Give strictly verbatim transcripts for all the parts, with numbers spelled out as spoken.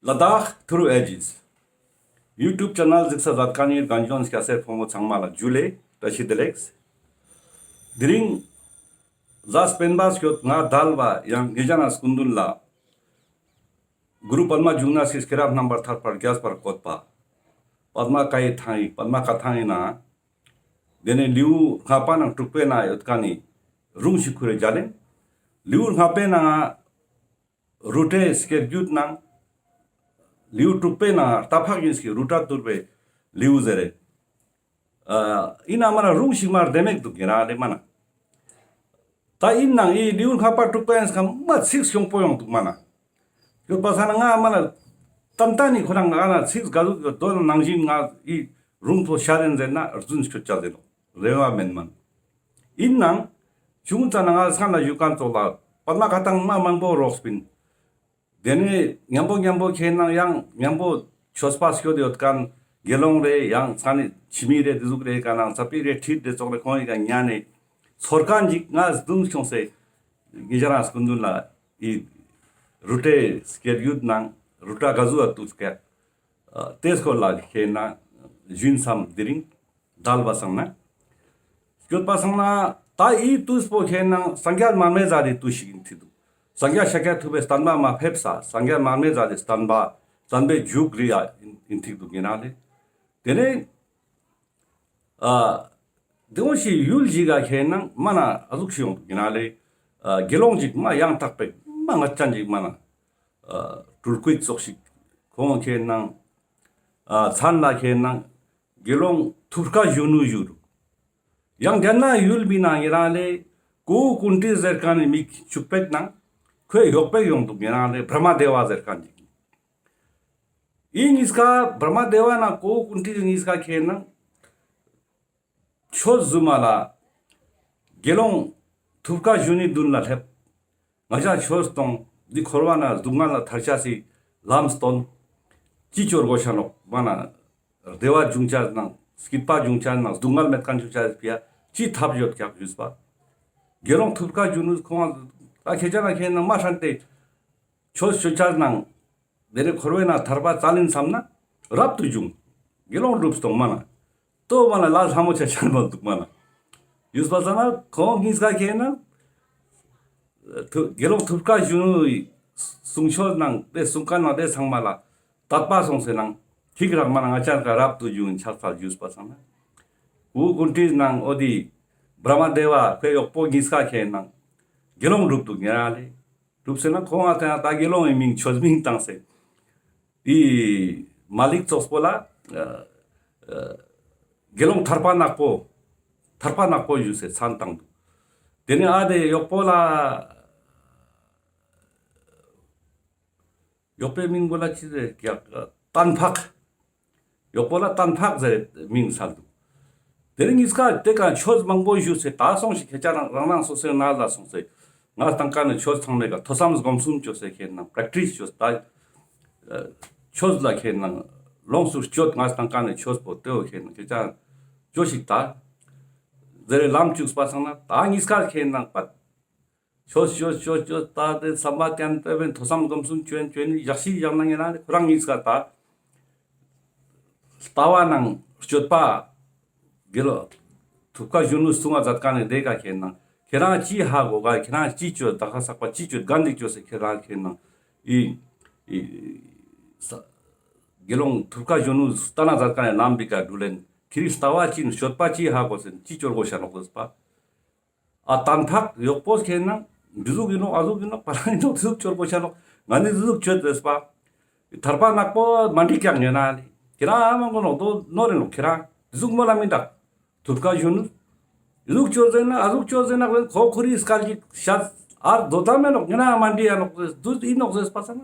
ལ་དྭགས་ཐུརུ་ཨེ་ཇིས་ཡུ་ཊུབ་ཆེ་ནལ་གཟིགས་ས་མཛད་མཁན་ནི་རྒན་གཞོན་སྐྱ་སེར་ཕོ་མོ་ཚང་མ་ལ་ཇུ་ལེ་བཀྲ་ཤིས་བདེ་ལེགས། དེ་རིང་གཟའ་སྤེན་པ་སྐྱོད་ལྔ་དལ་བ་ཡང་ཉེ་ཞ་ན་སྐུ་མདུན་ལ་གུ་རུ་པདྨ་འབྱུང་གནས་སི་སྐྱེས་རབས་རྣམ་པར་ཐར་པ་རྒྱས་པར་བཀོད་པ་པདྨ་བཀའི་ཐང་ཡིག་པདྨ་བཀའ་ཐང་ཡིན་ན། དེ་ནས་ལེའུ་ལྔ་པ་ནང་དྲུག་པའི་ནང་ཡོད་མཁན་ནི་རུང་ཞིག་ཁུ་རེ་རྒྱ་ལེན། ལེའུ་ལྔ་པའི་ནང་རུ་ཏྲའི་སྐྱེ་རྒྱུད་ནང་། ལེའུ་དྲུག་པའི་ནང་རྟ་ཕག་ཡིན་སྐྱེ་རུ་ཏྲ་ཐུར་པའི་ལེའུ་ཟེར་རེད། ཨ་ཡིན་ན་མ་ན་རུང་ཞིག་མ་རྡེ་མེད་འདུག་ཡིན་ན་ལེ་མ་ན། ད་ཡིན་ནང་ཨི་ལེའུ་ལྔ་པ་དྲུག་པ་ཡིན་སྐམ་མ་ཚིག་གྱོང་པོ་ཡོང་འདུག་མ་ན། ཡོད་པ་ས་ན་ང་མ་ན་ཏན་ཏན་ནི་ཁོ་རང་ང་ན་ཚིག་ག་ཟུག་གི་དོན་ནང་བཞིན་ང་ཨི་རུང་པོ་ཤར་རིན་ཟེར་ན་རྫུན་ཤོད་ཅ་ཟེར་ནོ་རེ་བ་མེན་མན། ཡིན་ནང་ཆུང་ཙ་ན་ང་སང་ལ་ཞུ་མཁན་ཙོགས་ལ་པདྨ་བཀའ་ཐང་མ་མང་པོ་རོགས་སྤིན། དེ་ནས་མཉམ་པོ་མཉམ་པོ་ཁྱེད་ནང་ཡང་མཉམ་པོ་ཆོས་པ་སྐྱོད་ཡོད་མཁན་དགེ་སློང་རེ་ཡང་ས་ནི་ཕྱི་མི་རེ་དེ་ཟུག་རེ་ག་ནང་ས་པི་རེ་ཁྲིད་དེ་ཙོགས་རེ་ཁོང་ཡི་ག་ཉན་ནས་ཚོར་མཁན་ཅིག་ང་སྡུག་བྱུང་སེ་ཉེ་ཞ་རང་སྐུ་མདུན་ལ་ཨི་རུ་ཏྲའི་སྐྱེ་རྒྱུད་ནང་རུ་ཏྲ་ག་ཟུག་ཨ་ཏུ་སྐད་དེ་སྐོར་ལ་ཁྱེད་ན་ཞུན་སམ་དེ་རིང་དལ་བ་སང་ན། སྐྱོད་པ་སང་ན་ད་ཨི་དུས་པོ་ཁྱེད་ན་སངས་རྒྱས་མར་མེ་མཛད་དེ་དུས་ཤིག་ཡིན་ཐིག་འདུག་སངས་རྒྱས་ཤཱཀྱ་ཐུབ་པའི་བསྟན་པ་མ་ཕེབས་ས་སངས་རྒྱས་མར་མེ་མཛད་དེ་བསྟན་པ་བསྟན་པའི་མཇུག་རི་ཡ་ཡིན་ཐིག་འདུག་ཡིན་ན་ལེ། དེ་ནས་ཨ་དེ་འོ་ཞིག་ཡུལ་ཞིག་ག་ཁྱེད་ན་མ་ན་ཨ་ཟུག་ཞིག་ཡོང་འདུག་ཡིན་ན་ལེ། ཨ་དགེ་སློང་ཅིག་མ་ཡང་དག་པའི་མ་ངད་ཅན་ཅིག་མ་ན་ཨ་སྤྲུལ་སྐུའི་ཙོགས་ཤིག་ཁོང་ཁྱེད་ན་ཨ་མཚན་ལ་ཁྱེད་ན་དགེ་སློང་ཐུབ་དཀའ་གཞོན་ནུ་ཞུ་རུ། ཡང་རྒྱ་ནག་ཡུལ་མི་ནང་ཡིན་རང་ལེ་ཀོའུ་ཀུན་ཏི་ཟེར་མཁན་ནི་མི་ཅིག་པེད་ནང་ཁོའི་ཡོག་པེ་ཡོང་འདུག་ཡིན་རང་ལེ་བྲ་མ་དེ་བ་ཟེར་མཁན་ཅིག་ཨི་གཉིས་ཀ་བྲ་མ་དེ་བ་ན་ཀོའུ་ཀུན་ཏི་གཉིས་ཀ་ཁྱེད་ན་ཆོས་ཟུ་མ་ལ་དགེ་སློང་ཐུབ་དཀའ་གཞོན་ནུའི་མདུན་ལ་སླེབས། ང་ཞ་ཆོས་གཏོང་འདི་འཁོར་བ་ན་སྡུག་བསྔལ་ལ་ཐར་ཆ་སི་ལམ་སྟོན། ཅི་ཅོ་དགོས་ཤ་ནོག་མ་ན་བདེ་བ་འབྱུང་ཆ་ནང་སྐྱིད་པ་འབྱུང་ཆ་ནང་སྡུག་བསྔལ་མེད་མཁན་འབྱུང་ཆ་སི་ཕི་ཡ་ཅི་ཐབས་ཡོད་ཀྱག་ཞུས་པ། དགེ་སློང་ཐུབ་དཀའ་གཞོན་ནུ་ཁོང་ཨ་ཁྱེད་ཅག་ན་ཁྱེད་ནང་མ་ཧྲན་ཏེ་ཆོས་ཅོ་ཆ་ནང་དེ་ནས་འཁོར་བའི་ནང་ཐར་པ་བཙལ་ཡིན་བསམ་ན་རབ་ཏུ་བྱུང་། དགེ་སློང་སྒྲུབ་སྟོང་མ་ན། ཏོ་མ་ན་ལ་ལྷ་མོ་ཆ་ཆ་མ་འདུག་མ་ན། ཡུས་པ་ས་ན་ཁོང་གཉིས་ཀ་ཁྱེད་ན། དགེ་སློང་ཐུབ་དཀའ་གཞོན་ནུའི་གསུང་ཆོས་ནང་དེ་གསུང་མཁན་ནང་དེ་ཚང་མ་ལ་དད་པ་སོང་སེ་ནང་ཐིག་རག་མ་ན་ང་ཅག་ག་རབ་ཏུ་བྱུང་ཆགས་ཚར་ཡུས་པ་ས་ན། ཀོའུ་ཀུན་ཏི་ནང་འོ་དི་བྲ་མ་དེ་བ་ཁོའི་གཡོག་པོ་གཉིས་ཀ་ཁྱེད་ནང་དགེ་སློང་སྒྲུབ་འདུག་ཉེ་རང་ལེ། གྲུབ་ཟེར་ན་ཁོང་ང་ད་ད་དགེ་སློང་གི་མིང་ཆོས་མིང་བཏང་སེ། དེ་མ་ལིག་ཙོགས་པོ་ལ་ཨ་ཨ་དགེ་སློང་ཐར་པ་ནག་པོ། ཐར་པ་ནག་པོ་ཞུ་སེ་མཚན་བཏང་འདུག་དེ་ནས་ཨ་དེ་གཡོག་པོ་ལ་གཡོག་པོའི་མིང་པོ་ལ་ཅི་ཟེར་ཀྱག་ཏན་ཕག་གཡོག་པོ་ལ་ཏན་ཕག་ཟེར་མིང་སལ་འདུག་དེ་རིང་གཉིས་ཀ་དེ་ཀ་ཆོས་མང་པོ་ཞུས་སེ་ད་སོང་ཞིག་ཁྱེད་ཅག་རང་རང་རང་སོ་སོའི་ནང་ལ་སོང་སེ་ང་དང་ཀ་ནས་ཆོས་ཚང་མེད་ཀ་ཐོས་བསམ་སྒོམ་གསུམ་བཅོས་སེ་ཁྱེད་ནང་པྲེག་ཊིས་བཅོས་ད་ཆོས་ལ་ཁྱེད་ནང་ལོངས་སུ་སྤྱོད་ང་དང་ཀ་ནས་ཆོས་པོ་དེའོ་ཁྱེད་ནང་ཁྱེད་ཅག་བཅོས་ཤིག་ད་ཟེར་ལམ་བཅུག་པ་སང་ན་ད་གཉིས་ཀ་ཁྱེད་ནང་པ། ཆོས་ཆོས་ཆོས་ཆོས་ད་དེ་བསམ་པ་ཏན་ཏན་བེན་ཐོས་བསམ་སྒོམ་གསུམ་བཅོན་བཅོན་ནི་ཡག་ཤི་ཡག་ན་ངེ་ན་ཁོ་རང་གཉིས་ཀ་ད་ལྟ་བ་ནང་སྤྱོད་པ་དགེ་སློང་ཐུབ་དཀའ་གཞོན་ནུ་གསུང་བ་མཛད་མཁན་ནི་དེ་ཀ་ཁྱེད་ནང་ཁྱེད་རང་ཅི་ཧ་གོ་ག་ཁྱེད་རང་ཅི་བཅོས་ད་ཁ་སག་པ་ཅི་བཅོས་ག་འདི་བཅོས་སེ་ཁྱེད་རང་ཁྱེད་ནང་ཨི་ཨི་ས་དགེ་སློང་ཐུབ་དཀའ་གཞོན་ནུ་ལྟ་ན་མཛད་མཁན་ནི་ལམ་བི་ཀ་འགྲུལ་ལེན་ཁྱེད་རི་ལྟ་བ་ཅི་ནི་སྤྱོད་པ་ཅི་ཧ་གོ་སེ་ཅི་བཅོས་དགོས་ཤ་ནོག་ཟེར་པ། ཨ་ཏན་ཕག་གཡོག་པོ་ཁྱེད་ན་འདི་ཟུག་ཡིན་ནོག་ཨ་ཟུག་ཡིན་ནོག་པ་རང་ཡིན་ནོག་འདི་ཟུག་བཅོས་དགོས་ཤ་ནོག་ང་ནི་འདི་ཟུག་བཅོས་ཟེར་པ། ཐར་པ་ནག་པོ་མ་འགྲིག་ཀྱག་ཉེ་ན་ལེ། ཁྱེད་རང་ཨ་མ་གོ་ནོག་དོ་ནོར་རེ་ནོག་ཁྱེད་རང་འདི་ཟུག་མོ་ལ་མི་འདག་ཐུབ་དཀའ་གཞོན་ནུ། འདི་ཟུག་བཅོས་ཟེར་ན་ཨ་ཟུག་བཅོས་ཟེར་ན་ཁོ་ཁོ་རི་སྐལ་གྱི་ཤ་ཨར་དོ་ད་མེ་ནོག་ཉེ་ན་མ་འགྲིག་ཡ་ནོག་ཟེར་དུས་ཡིན་ནོག་ཟེར་པ་ས་ན།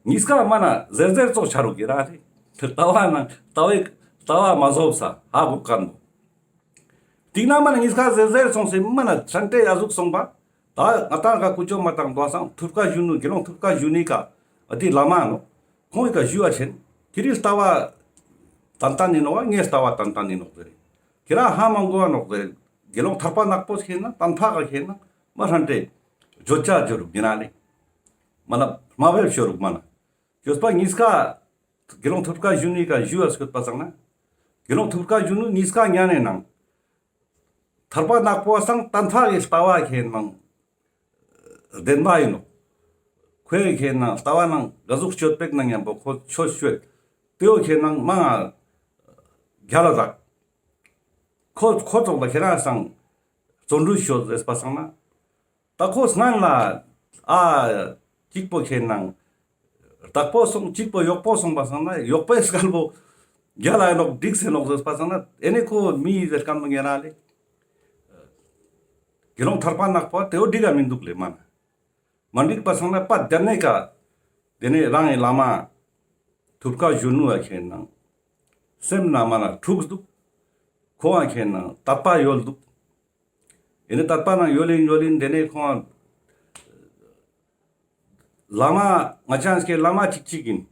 གཉིས་ཀ་མ་ན་ཟེར་ཟེར་ཙོགས་ཆ་རུག་གི་ར་ལེ། ལྟ་བ་ནང་ལྟ་བའི་ལྟ་བ་མ་བཟོབ་ས་ཧ་གོ་མཁན་པོ། དེ་ན་མ་ན་གཉིས་ཀ་ཟེར་ཟེར་སོང་སེ་མ་ན་ཧྲན་ཏེ་ཡ་ཟུག་སོང་པ། ད་ང་ཏང་ཀ་ཀུ་ཅོ་མ་ཏང་དོ་སང་ཐུབ་དཀའ་གཞོན་ནུ་དགེ་སློང་ཐུབ་དཀའ་གཞོན་ནུའི་ཀ་ཨ་དེ་བླ་མ་ནོ། ཁོང་གི་ཀ་ཞུ་བ་ཆེན། ཁྱེད་རི་ལྟ་བ་ཏན་ཏན་ཡིན་ནོག་ངའི་ལྟ་བ་ཏན་ཏན་ཡིན་ནོག་ཟེར། ཁྱེད་རང་ཧ་མ་གོ་བ་ནོག་ཟེར། དགེ་སློང་ཐར་པ་ནག་པོ་ཁྱེད་ན་ཏན་ཕག་ག་ཁྱེད་ན་མ་ཧྲན་ཏེ་བརྗོད་བྱ་བརྗོད་རུག་ཡིན་ན་ལེ། མ་ན་མ་བེབ་ཤོ་རུག་མ་ན། ཡོད་པ་གཉིས་ཀ་དགེ་སློང་ཐུབ་དཀའ་གཞོན་ནུའི་ཀ་ཞུ་བ་སྐྱོད་པ་སང་ན། དགེ་སློང་ཐུབ་དཀའ་གཞོན་ནུ་གཉིས་ཀ་ཉན་ནེ་ནང་ཐར་པ་ནག་པོ་སང་བསྟན་པ་གི་ལྟ་བ་ཁེ་ནང་བདེན་པ་ཡིན་ནོག། ཁོའི་ཁེ་ནང་ལྟ་བ་ནང་ག་ཟུག་སྤྱོད་པེག་ནང་མཉམ་པོ་ཁོ་ཆོས་སྤྱོད་དེའོ་ཁེ་ནང་མང་ང་རྒྱལ་ལ་དག། ཁོ་ཁོ་ཚོགས་ལ་ཁེ་རང་སང་བརྩོན་འགྲུས་ཤོད་ཟེར་པ་སང་ན། ད་ཁོ་སྔན་ལ་ཨ་གཅིག་པོ་ཁེ་ནང་བདག་པོ་སོང་གཅིག་པོ་གཡོག་པོ་སོང་པ་སང་ན་གཡོག་པོའི་སྐལ་པོ་རྒྱལ་ལ་ཡིན་ནོག་འགྲིག་སེ་ནོག་ཟེར་པ་སང་ན། ཨེ་ནེ་ཁོ་མི་ཟེར་ཁན་པོ་ཉེ་རང་ལེ། དགེ་སློང་ཐར་པ་ནག་པོ་དེའོ་འགྲིག་ག་མི་འདུག་ལེ་མ་ན། མ་འགྲིག་པ་སང་ན་པ་དེ་ནེ་ཀ་དེ་ནེ་རང་ངི་བླ་མ་ཐུབ་དཀའ་གཞོན་ནུ་བ་ཁེ་ནང་སེམས་ན་མ་ན་འཁྲུགས་འདུག། ཁོང་ང་ཁེ་ནང་དད་པ་ཡོད་འདུག། ཨེ་ནེ་དད་པ་ནང་ཡོད་ལིན་ཡོད་ལིན་དེ་ནེ་ཁོང་བླ་མ་ང་ཅག་གི་བླ་མ་གཅིག་གཅིག་ཡིན།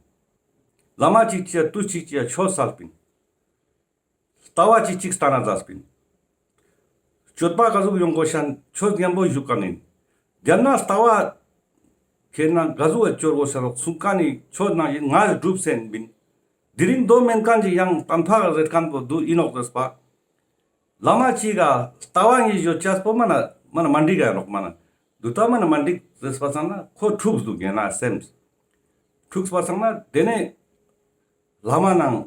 བླ་མ་གཅིག་གཅིག་དུས་གཅིག་གཅིག་ཆོས་སལ་པིན། ལྟ་བ་གཅིག་གཅིག་སྟན་ན་མཛད་པིན། སྤྱོད་པ་ག་ཟུག་ཡོང་དགོས་ཤན་ཆོས་མཉམ་པོ་ཞུ་ཁན་ཡིན། རྒྱལ་ན་ལྟ་བ་ཁེ་ནང་ག་ཟུག་བ་སྤྱོད་དགོས་ཤན་རོག་གསུང་ཁན་ནི་ཆོས་ནང་ཡིན་ང་སྒྲུབ་སེན་པིན། དེ་རིང་མདོ་མན་ཁན་གྱི་ཡང་བསྟན་པ་ཟེར་ཁན་པོ་འདུག་ཡིན་ནོག་ཟེར་པ། བླ་མ་གཅིག་ག་ལྟ་བ་ངེས་ཡོད་ཅས་པོ་མ་ན་མ་ན་མ་འགྲིག་ག་ཡིན་ནོག་མ་ན། འདུག་ད་མ་ན་མ་འགྲིག་ཟེར་པ་སང་ན་ཁོ་འཁྲུགས་འདུག་ཡིན་ན་སེམས། འཁྲུགས་པ་སང་ན་དེ་ནེ་བླ་མ་ནང་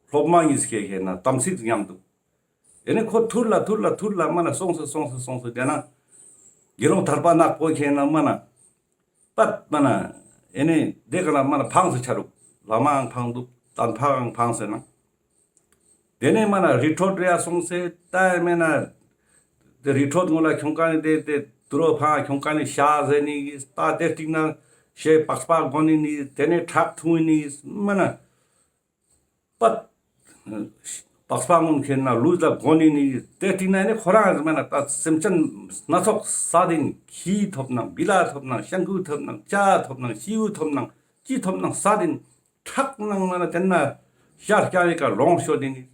སློབ་མ་གཉིས་ཀས་ཁེ་ནང་དམ་ཚིག་ཉམས་འདུག། ཨེ་ནེ་ཁོ་ཐུར་ལ་ཐུར་ལ་ཐུར་ལ་མ་ན་སོང་སེ་སོང་སེ་སོང་སེ་དེ་ན་དགེ་སློང་ཐར་པ་ནག་པོ་ཁེ་ནང་མ་ན་པད་མ་ན་ཨེ་ནེ་དེ་ཀ་ན་མ་ན་ཕངས་སེ་ཆ་རུག། བླ་མའང་ཕངས་འདུག། བསྟན་པའང་ཕངས་སེ་ན། དེ་ནེ་མ་ན་རི་ཁྲོད་རེ་ཡ་སོང་སེ་ད་མེ་ན་དེ་རི་ཁྲོད་ངོ་ལ་ཁྱོང་ཀ་ནི་དེ་དེ་དུ་རོ་ཕང་ཁྱོང་ཀ་ནི་ཤ་ཟེ་ནི་ད་དེ་སྟིང་ན་ཤེ་པགས་པ་གོན་ནི་ནི་དེ་ནེ་ཁྲག་འཐུང་ནི་མ་ན་པད་པགས་པ་གོན་ཁེ་ན་ལུས་ལ་གོན་ནི་ནི་དེ་སྟིང་ན་ནི་ཁོ་རང་མ་ན་ད་སེམས་ཅན་སྣ་ཚོགས་ས་དིན་ཁྱི་ཐོབ་ནང་བི་ལ་ཐོབ་ནང་ཤང་ཀུ་ཐོབ་ནང་ཅ་ཐོབ་ནང་ཤིའུ་ཐོབ་ནང་ཅི་ཐོབ་ནང་ས་དིན་ཁྲག་ནང་མ་ན་དེ་ན་ཤར་སྐྱ་བའི་ཀ་ལོང་ཤོ་དིན་ནི།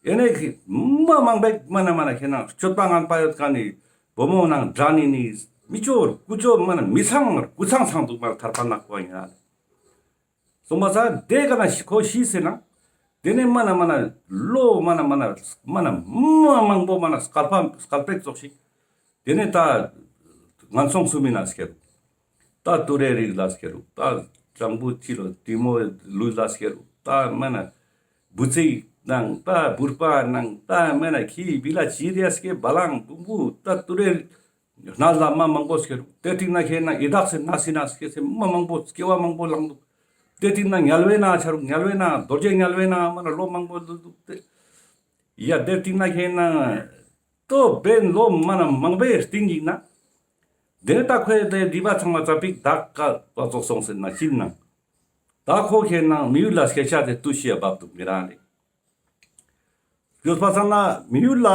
ཨེ་ནེ་ཁི་མ་མང་པོ་མ་ན་མ་ན་ཁེ་ན་སྤྱོད་པ་ངན་པ་ཡོད་ཀ་ནི་བུ་མོ་ནང་འདྲ་ནི་ནི་མི་ཅོ་ར་ཀུ་ཅོ་མ་ན་མི་ཚང་ར་ཀུ་ཚང་ཚང་འདུག་མ་ན་ཐར་པ་ནག་པོ་ཡིན་ན། སོང་པ་ས་དེ་ཀ་ན་ཤི་ཁོ་ཤི་སེ་ན། དེ་ནེ་མ་ན་མ་ན་ལོ་མ་ན་མ་ན་མ་ན་མ་མང་པོ་མ་ན་སྐལ་པ་སྐལ་པེག་ཙོགས་ཤིག། དེ་ནེ་ད་ངན་སོང་གསུམ་མི་ན་སྐྱེ་རུག། ད་ཏུ་རེ་རིགས་ལ་སྐྱེ་རུག། ད་སྤྱང་པོ་ཅི་ལོ་ཏི་མོ་ལུས་ལ་སྐྱེ་རུག། ད་མ་ན་བུ་ཚིག་ནང་ད་བུར་པ་ནང་ད་མ་ན་ཁྱི་བི་ལ་ཅི་རེ་སྐྱེ་བ་ལང་བུ་བུ་ད་ཏུ་རེ་ནང་ལ་མ་མང་པོ་སྐྱེ་རུག། དེ་སྟིང་ན་ཁེ་ན་ཡི་དྭགས་སེ་ན་སི་ན་སྐྱེ་སེ་མ་མང་པོ་སྐྱེ་བ་མང་པོ་ལང་འདུག། དེ་སྟིང་ན་དམྱལ་བའི་ནང་ཆ་རུག། དམྱལ་བའི་ནང་རྡོ་རྗེ་དམྱལ་བའི་ནང་མ་ན་ལོ་མང་པོ་འདུག་འདུག་སྟེ། ཡ་དེ་སྟིང་ན་ཁེ་ན་ཏོ་བེན་ལོ་མ་ན་མང་པོའི་སྟིང་ཡིན་ན། དེ་ནེ་ད་ཁོའི་དེ་སྡིག་པ་ཚང་མ་ཙ་པིག་དག་ཀ་བ་ཙོགས་སོང་སེ་ན་ཤིན་ན། ད་ཁོ་ཁེ་ན་མི་ཡུལ་ལ་སྐྱེ་ཆ་དེ་ཏུ་ཤི་ཡ་བབ་འདུག་མི་རང་ལེ། ཡོད་པ་ས་ན་མི་ཡུལ་ལ་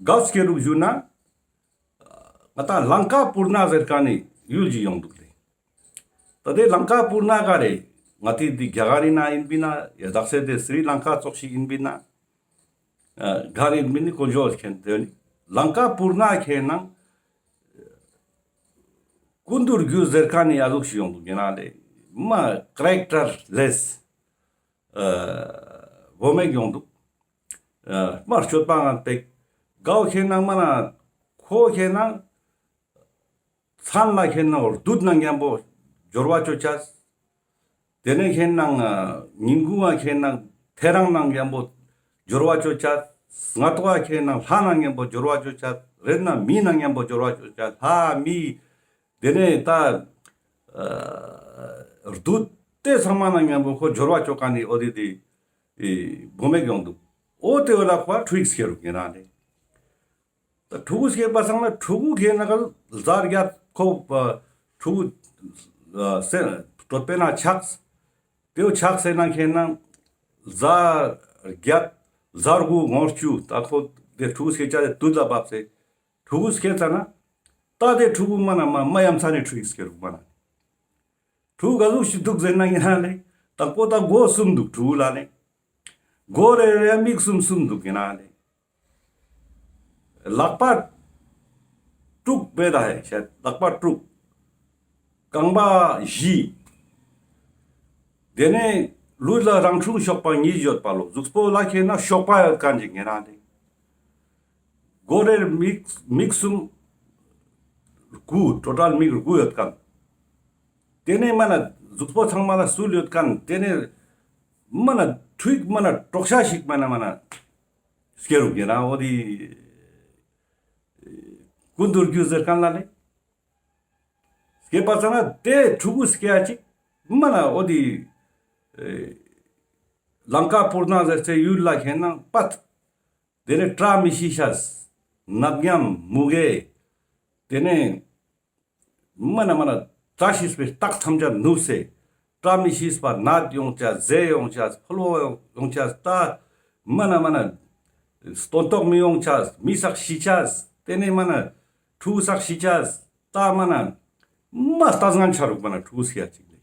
ག་སྐྱེ་རུག་ཞུ་ན། ང་ད་ལང་ཀ་པུར་ན་ཟེར་ཀ་ནི་ཡུལ་ཅིག་ཡོང་འདུག་ལེ། ད་དེ་ལང་ཀ་པུར་ན་ག་རེ་ང་ཏི་འདི་རྒྱ་གར་ན་ཡིན་པིན་ན་ཡ་དག་སེ་དེ་སི་རི་ལང་ཀ་ཙོགས་ཤིག་ཡིན་པིན་ན། ག་རེ་ཡིན་པིན་ནི་དཀོན་མཆོག་མཁྱེན། དེ་ནི་ལང་ཀ་པུར་ན་ཁེ་ན་ཀུན་འདུར་རྒྱུད་ཟེར་ཁན་ནི་ཨ་ཟུག་ཞིག་ཡོང་འདུག་ཡིན་ན་ལེ། མ་ཀ་རེག་ཊར་ལེས་བོ་མེག་ཡོང་འདུག། མ་སྤྱོད་པ་ངན་པེག། གའོ་ཁེ་ན་མ་ན་ཁོ་ཁེ་ན་མཚན་ལ་ཁེ་ན་རྡུད་ན་མཉམ་པོ་སྦྱོར་བ་ཅོ་ཅས། དེ་ནེ་ཁེ་ན་ཉིན་གུང་བ་ཁེ་ན་ཐེ་རང་ན་མཉམ་པོ་སྦྱོར་བ་ཅོ་ཅས། སྔ་ཏོག་བ་ཁེ་ན་ལྷ་ན་མཉམ་པོ་སྦྱོར་བ་ཅོ་ཅས། རེད་ན་མི་ན་མཉམ་པོ་སྦྱོར་བ་ཅོ་ཅས། ལྷ་མི་དེ་ནེ་ད་རྡུད་དེ་ཚང་མ་ན་མཉམ་པོ་ཁོ་སྦྱོར་བ་ཅོ་ཁན་ནི་འོ་དེ་དེ་བོ་མེག་ཡོང་འདུག། འོ་དེ་བོ་ལ་ཁོ་ཕྲུ་གུ་སྐྱེ་རུག་ཡིན་ན་ལེ། ད་ཕྲུ་གུ་སྐྱེས་པ་སང་ན་ཕྲུ་གུ་ཁེ་ན་ག་ལ་ཟར་རྒྱ་ཁོ་ཕྲུ་གུ་སེ་གྲོད་པའི་ནང་ཆགས། དེ་བོ་ཆགས་སེ་ན་ཁེ་ན་ཟར་རྒྱ་ཟར་དགུ་ངོ་བཅུ་ད་ཁོ་དེ་ཕྲུ་གུ་སྐྱེ་ཆ་དེ་དུས་ལ་བབས་སེ་ཕྲུ་གུ་སྐྱེས་ཙ་ན་ད་དེ་ཕྲུ་གུ་མ་ན་མ་མ་ཡ་མཚན་ནི་ཕྲུ་གུ་སྐྱེ་རུག་མ་ན། ཕྲུ་གུ་ག་ཟུག་ཞིག་འདུག་ཟེར་ན་ཡིན་ན་ལེ། དང་པོ་ད་མགོ་གསུམ་འདུག་ཕྲུ་གུ་ལ་ལེ། མགོ་རེ་རེ་མིག་གསུམ་གསུམ་འདུག་ཡིན་ན་ལེ། ལག་པ་དྲུག་པེ་ད་ཧེ་ཤད་ལག་པ་དྲུག། རྐང་པ་བཞི། དེ་ནས་ལུས་ལ་རང་ཕྲུག་གཤོག་པ་གཉིས་ཡོད་པ་ལོ། གཟུགས་པོ་ལ་ཁེ་ན་གཤོག་པ་ཡོད་མཁན་ཅིག་ཉེ་རང་དེ། མགོ་རེར་མིག་མིག་གསུམ། དགུ། ཊོ་ཊལ་མིག་དགུ་ཡོད་མཁན། དེ་ནས་མ་ན་གཟུགས་པོ་ཚང་མ་ལ་སུལ་ཡོད་མཁན། དེ་ནས་མ་ན་ཁྲུས་མ་ན་དྲོག་ཤ་ཞིག་མ་ན་མ་ན་སྐྱེ་རུག་ཉེ་རང་འོ་དེ་ཀུན་དུར་རྒྱུ་ཟེར་མཁན་ལ་ལེ། སྐྱེས་པ་ཙ་ན་དེ་ཕྲུ་གུ་སྐྱེ་ཡ་ཅིག་མ་ན་འོ་དེ་ཨེ་ལང་ཀ་པུར་ན་ཟེར་ཚེ་ཡུལ་ལ་ཁེ་ན་པད། དེ་ནས་བཀྲ་མི་ཤིས་ཤ། ནད་ཡམས་མུ་གེ། དེ་ནས་མ་ན་མ་ན་བཀྲ་ཤིས་པའི་རྟགས་ཐམས་ཅད་ནུབ་སེ། བཀྲ་མི་ཤིས་པ་ནད་ཡོང་ཆ། ཟས་ཡོང་ཆ། ཕོལ་བོ་ཡོང་ཆ། ད་མ་ན་མ་ན་སྟོན་ཐོག་མི་ཡོང་ཆ། མི་སག་ཤི་ཆ། དེ་ནས་མ་ན་ཕྲུ་གུ་སག་ཤི་ཆ། ད་མ་ན་མ་ལྟས་ངན་ཆ་རུག་མ་ན་ཕྲུ་གུ་སྐྱེ་ཡ་ཅིག་ལེ།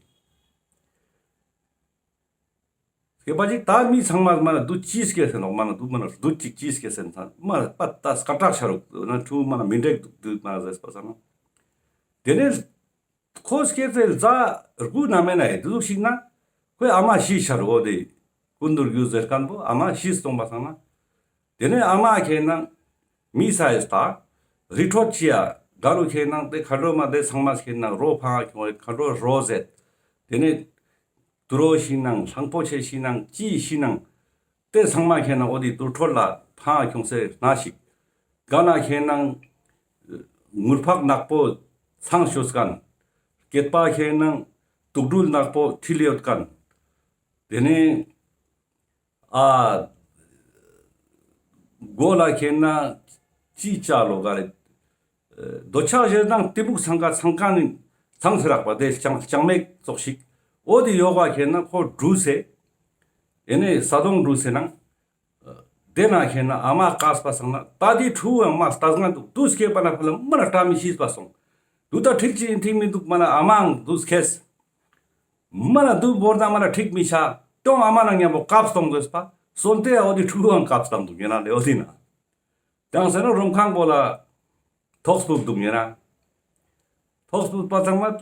སྐྱེས་པ་ཅིག་ད་མི་ཚང་མ་མ་ན་དུ་ཅི་སྐྱེས་ཟེར་ནོག་མ་ན་དུ་མ་ན་དུ་ཅིག་ཅི་སྐྱེས་ཟེར་ན་མ་ན་པད་ད་སྐད་གྲགས་ཆ་རུག་ན་ཕྲུ་གུ་མ་ན་མི་འགྲིག་དུག་དུག་མ་ན་ཟེར་པ་ས་ན། དེ་ནས་ཁོ་སྐྱེས་ཚེ་ཟླ་དགུ་ན་མེད་ན་ཡི་དུ་ཟུག་ཞིག་ན་ཁོའི་ཨ་མ་ཤི་ཆ་རུག་འོ་དེ་ཀུན་དུར་རྒྱུ་ཟེར་མཁན་པོ་ཨ་མ་ཤི་སོང་པ་ས་ན། དེ་ནས་ཨ་མ་ཁེ་ན་མི་ས་ཡི་ད་རི་ཁྲོད་ཅི་ཡ་ག་རུ་ཁེ་ན་དེ་མཁའ་འགྲོ་མ་དེ་ཚང་མ་ཁེ་ན་རོ་ཕང་ཁྱོང་བའི་མཁའ་འགྲོ་རོ་ཟེར། དེ་ནས་དུ་རོ་ཤི་ནང་གླང་པོ་ཆེ་ཤི་ནང་ཅི་ཤི་ནང་དེ་ཚང་མ་ཁེ་ན་འོ་དེ་དུར་ཁྲོད་ལ་ཕང་ཁྱོང་སེ་ན་ཞིག་ག་ན་ཁེ་ན་ངུར་ཕག་ནག་པོ་ཚང་ཤོས་མཁན། སྐེད་པ་ཁེ་ན་དུག་སྦྲུལ་ནག་པོ་ཁྲིལ་ཡོད་མཁན། དེ་ནས་ཨ་མགོ་ལ་ཁེ་ན་ཅི་ཅ་ལོ་ག་རེ། རྡོ་ཆག་ཞེ་དང་ཏི་བུག་ཚང་ཀ་ཚང་ཀ་ནི་ཚང་ཚེ་རག་པ་དེ་ལྕང་ལྕང་མེག་ཙོགས་ཤིག་འོ་དེ་ཡོག་པ་ཁེ་ན་ཁོ་འགྲུལ་སེ། ཨེ་ནས་ས་དོང་འགྲུལ་སེ་ནང་། དེ་ན་ཁེ་ན་ཨ་མ་བཀག་པ་སང་ན་ད་དེ་ཕྲུ་གུ་ཡང་མ་ལྟས་ངན་དུག་དུ་སྐྱེས་པ་ན་ཕ་ལ་མ་ན་བཀྲ་མི་ཤིས་པ་སོང་། དུ་ད་འགྲིག་ཅི་ཡིན་འགྲིག་མི་དུག་མ་ན་ཨ་མའང་དུ་སྐྱེས། མ་ན་དུ་བོར་ན་མ་ན་འགྲིག་མི་ཆ། ཏོང་ཨ་མ་ན་མཉམ་པོ་བཀབ་སྟོང་དགོས་པ། སོན་ཏེ་འོ་དེ་ཕྲུ་གུའང་བཀབ་སྟང་དུག་ཉེ་རང་ལེ་འོ་དེ་ན། དང་ཟེར་ན་རོམ་ཁང་པོ་ལ་ཐོག་སྤུབ་དུག་ཉེ་རང་། ཐོག་སྤུབ་པ་ཚང་མ།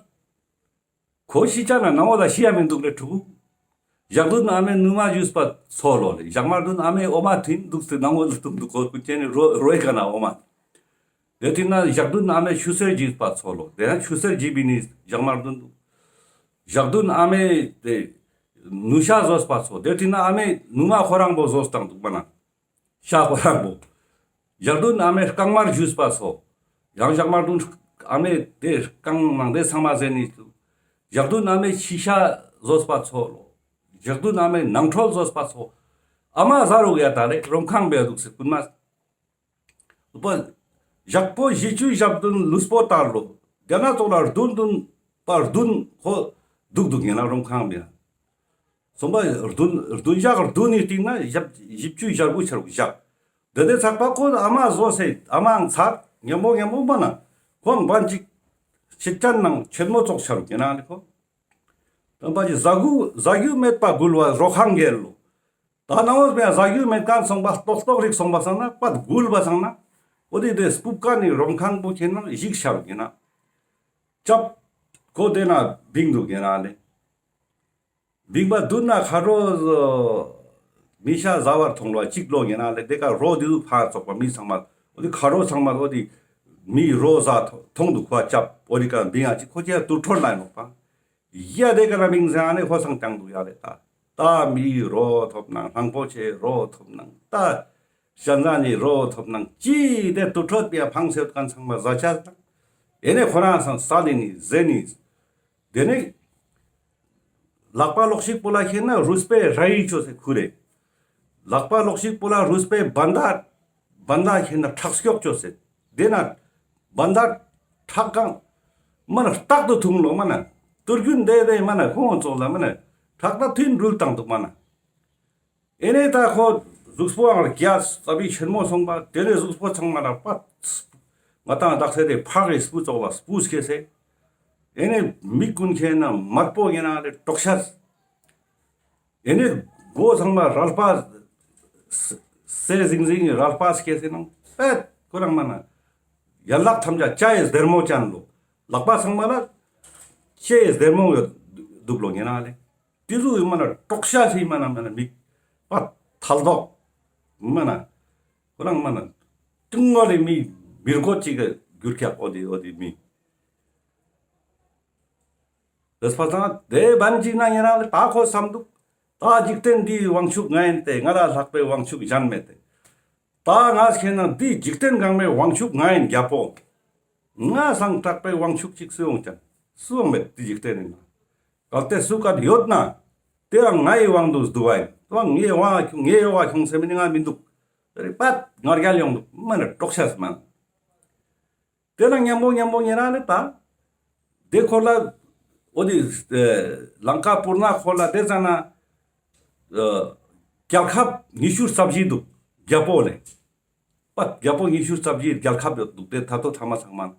ཁོ་ཤི་ཆ་ན་ནང་བོ་ལ་ཤི་ཡ་མི་དུག་ལེ་ཕྲུ་གུ། ཞག་བདུན་ཨ་མའི་ནུ་མ་ཞུས་པ་ཚོ་ལོ་ལེ། ཞག་མ་བདུན་ཨ་མའི་འོ་མ་ཐིན་དུག་སྟེ་ནང་བོ་ལ་ཐུག་དུག་ཁོ་ཀུན་ཅན་ནི་རོ་རོའི་ཀ་ན་འོ་མ། དེ་ཐིན་ན་ཞག་བདུན་ཨ་མའི་ཆུ་སེར་ཞུས་པ་ཚོ་ལོ། དེ་ན་ཆུ་སེར་ཞུས་པའི་ནི་ཞག་མ་བདུན་དུག་ཞག་བདུན་ཨ་མའི་དེ་ནུ་ཤ་ཟོས་པ་ཚོ། དེ་ཐིན་ན་ཨ་མའི་ནུ་མ་ཁོ་རང་པོ་ཟོས་སྟང་དུག་མ་ན། ཤ་ཁོ་རང་པོ། ཞག་བདུན་ཨ་མའི་རྐང་མར་ཞུས་པ་ཚོ། ཡང་ཞག་མ་བདུན་ཨ་མའི་དེ་རྐང་ནང་དེ་ཚང་མ་ཟེར་ནི། ཞག་བདུན་ཨ་མའི་ཤི་ཤ་ཟོས་པ་ཚོ་ལོ། ཞག་བདུན་ཨ་མའི་ནང་ཁྲོལ་ཟོས་པ་ཚོ། ཨ་མ་ཟ་རུག་ཡ་ད་ལེ་རོམ་ཁང་པའི་དུག་སེ་ཀུན་མ། པ། ཞག་པོ་བཞི་བཅུ་ཞག་བདུན་ལུས་པོ་དར་ལོ། དེ་ན་ཙོགས་ལ་བདུན་བདུན་པ་བདུན་ཁོ་དུག་དུག་ཉེ་རང་རོམ་ཁང་པའི། སོང་པ་བདུན་བདུན་ཞག་བདུན་ནི་སྟིང་ན་ཞག་བཞི་བཅུ་ཞག་དགུ་ཆ་རུག་ཞག་དེ་དེ་ཚག་པ་ཁོ་ཨ་མ་ཟོས་སེ་ཨ་མའང་ཚར་ཉམ་པོ་ཉམ་པོ་མ་ན་ཁོང་བན་ཅིག་ཕྱི་ཅན་ནང་ཆེན་མོ་ཙོགས་ཆ་རུག་ཉེ་རང་ལེ་ཁོ། དམ་པ་ཅིག་ཟ་རྒྱུ་ཟ་རྒྱུ་མེད་པ་འགུལ་བ་རོ་ཁང་གེ་ལོ། ད་ནང་བོ་ཟ་རྒྱུ་མེད་མཁན་སོང་པ་ལྟོགས་ལྟོགས་རིག་སོང་པ་སང་ན་པད་འགུལ་བ་སང་ན། འོ་དེ་དེ་སྤུབ་ཀ་ནི་རོམ་ཁང་པོ་ཁེ་ན་ཞིག་ཤར་གི་ན། ཅབ། ཀོ་དེ་ན་བིང་དུག་གེ་ན་ལེ། བིང་པ་དུན་ན་ཁ་རོ་མི་ཤ་ཟ་བར་ཐོང་ལོ་ཅིག་ལོ་གེ་ན་ལེ། དེ་ཀ་རོ་དེ་དུ་ཕ་ཙོག་པ་མི་ཚང་མ་འོ་དེ་ཁ་རོ་ཚང་མ་འོ་དེ་མི་རོ་ཟ་ཐོང་དུག་ཁོ་ཅབ་འོ་དེ་ཀ་བིང་ཨ་ཅིག་ཁོ་ཅི་ཡ་དུ་ཁྲོལ་ན་ཡིན་ནོག་པ། ཡ་དེ་ཀ་ན་མིང་ཟེར་ཨ་ནེ་ཧོ་སང་ཀྱང་འདུག་ཡ་ལེ་ད། ད་མི་རོ་ཐོབ་ནང་གླང་པོ་ཆེ་རོ་ཐོབ་ནང་ད། ཤན་ཟ་ནི་རོ་ཐོབ་ནང་ཅི་དེ་དུར་ཁྲོད་པའི་ཕང་སེ་ཡོད་མཁན་ཚང་མ་ཟ་ཆ་དང་། ཨེ་ནེ་ཁོ་རང་སང་ས་ལེ་ནི་ཟེ་ནི། དེ་ནེ་ལག་པ་ལོག་ཤིག་པོ་ལ་ཁེ་ན་རུས་པའི་ར་ཡིག་ཆོས་སེ་ཁུ་རེ། ལག་པ་ལོག་ཤིག་པོ་ལ་རུས་པའི་བན་དྷ། བན་དྷ་ཁེ་ན་ཁྲག་སྐྱོག་ཆོས་སེ། དེ་ན་བན་དྷ་ཁྲག་གང་མ་ན་རྟག་ཏུ་འཐུང་ལོ་མ་ན། དུར་རྒྱུན་དེ་དེ་མ་ན་ཁོང་ཙོགས་ལ་མ་ན་ཁྲག་ད་ཐུན་རུལ་བཏང་འདུག་མ་ན། ཨེ་ནེ་ད་ཁོ་གཟུགས་པོའང་རྒྱ་ཙ་པིག་ཆེན་མོ་སོང་པ་དེ་ནེ་གཟུགས་པོ་ཚང་མ་ལ་པ། ང་དང་བདག་སེ་དེ་ཕག་གི་སྤུ་ཙོགས་ལ་སྤུ་སྐྱེས་སེ། ཨེ་ནེ་མིག་ཀུན་ཁེ་ན་དམར་པོ་ཡིན་ན་དེ་དྲོག་ཤ། ཨེ་ནེ་མགོ་ཚང་མ་རལ་པ། ས་སེ་ཟིང་ཟིང་གི་རལ་པ་སྐྱེས་སེ་ནང་པད་ཁོ་རང་མ་ན། ཡན་ལག་ཐམས་ཅད་ལྕེ་ཡི་སྡེར་མོ་ཅན་ལོ། ལག་པ་ཚང་མ་ལ་ལྕེ་ཡི་སྡེར་མོ་ཡོད་འདུག་ལོ་ཡིན་ན་ལེ། ཏེ་ཟུག་མ་ན་དཀྲོག་ཤ་ཞིག་མ་ན་མ་ན་མི་པ་ཐལ་དོག་མ་ན་ཁོ་རང་མ་ན་ཏུང་ངོ་ལེ་མི་མི་རྒོད་ཅིག་གྱུར་ཁྱག་འོ་དེ་འོ་དེ་མི། རེས་པ་ཚང་དེ་བན་ཅིག་ན་ཉེ་རང་ལེ་ད་ཁོ་བསམ་འདུག་ད་འཇིག་རྟེན་འདིའི་དབང་ཕྱུག་ང་ཡིན་ཏེ། ང་ལ་ལྷག་པའི་དབང་ཕྱུག་གཞན་མེད་དེ། ད་ང་ཁེ་ན་འདི་འཇིག་རྟེན་གང་མའི་དབང་ཕྱུག་ང་ཡིན་རྒྱལ་པོ། ང་སང་དྲག་པའི་དབང་ཕྱུག་ཅིག་སུ་ཡོང་ཅན། སུ་ཡོང་མེད་འདི་འཇིག་རྟེན་ནི་ན། གལ་ཏེ་སུ་ག་ཡོད་ན། དེ་ཡང་ངའི་དབང་དུ་བསྡུ་བ་ཡིན། དེ་ཡང་ངའི་དབང་ཁྱོང་ངའི་ཡོ་བ་ཁྱོང་སེ་མི་ནི་ང་མི་འདུག་དེ་རེ་པད་ང་རྒྱལ་ཡོང་འདུག་མ་ན་དཀྲོག་ཤ་སི་མ་ན། དེ་ན་མཉམ་པོ་མཉམ་པོ་ཉེ་རང་ནི་ད། དེ་ཁོ་ལ་འོ་དེ་ལང་ཀ་པུར་ན་ཁོ་ལ་དེ་ཙ་ན་རྒྱལ་ཁབ་ཉི་ཤུ་རྩ་བཞི་འདུག་རྒྱལ་པོ་ལེ། པ་རྒྱལ་པོ་ཉི་ཤུ་རྩ་བཞི་རྒྱལ་ཁབ་ཡོད་འདུག་དེ་ད་ལྟོ་ཐ་མ་ཚང་མ་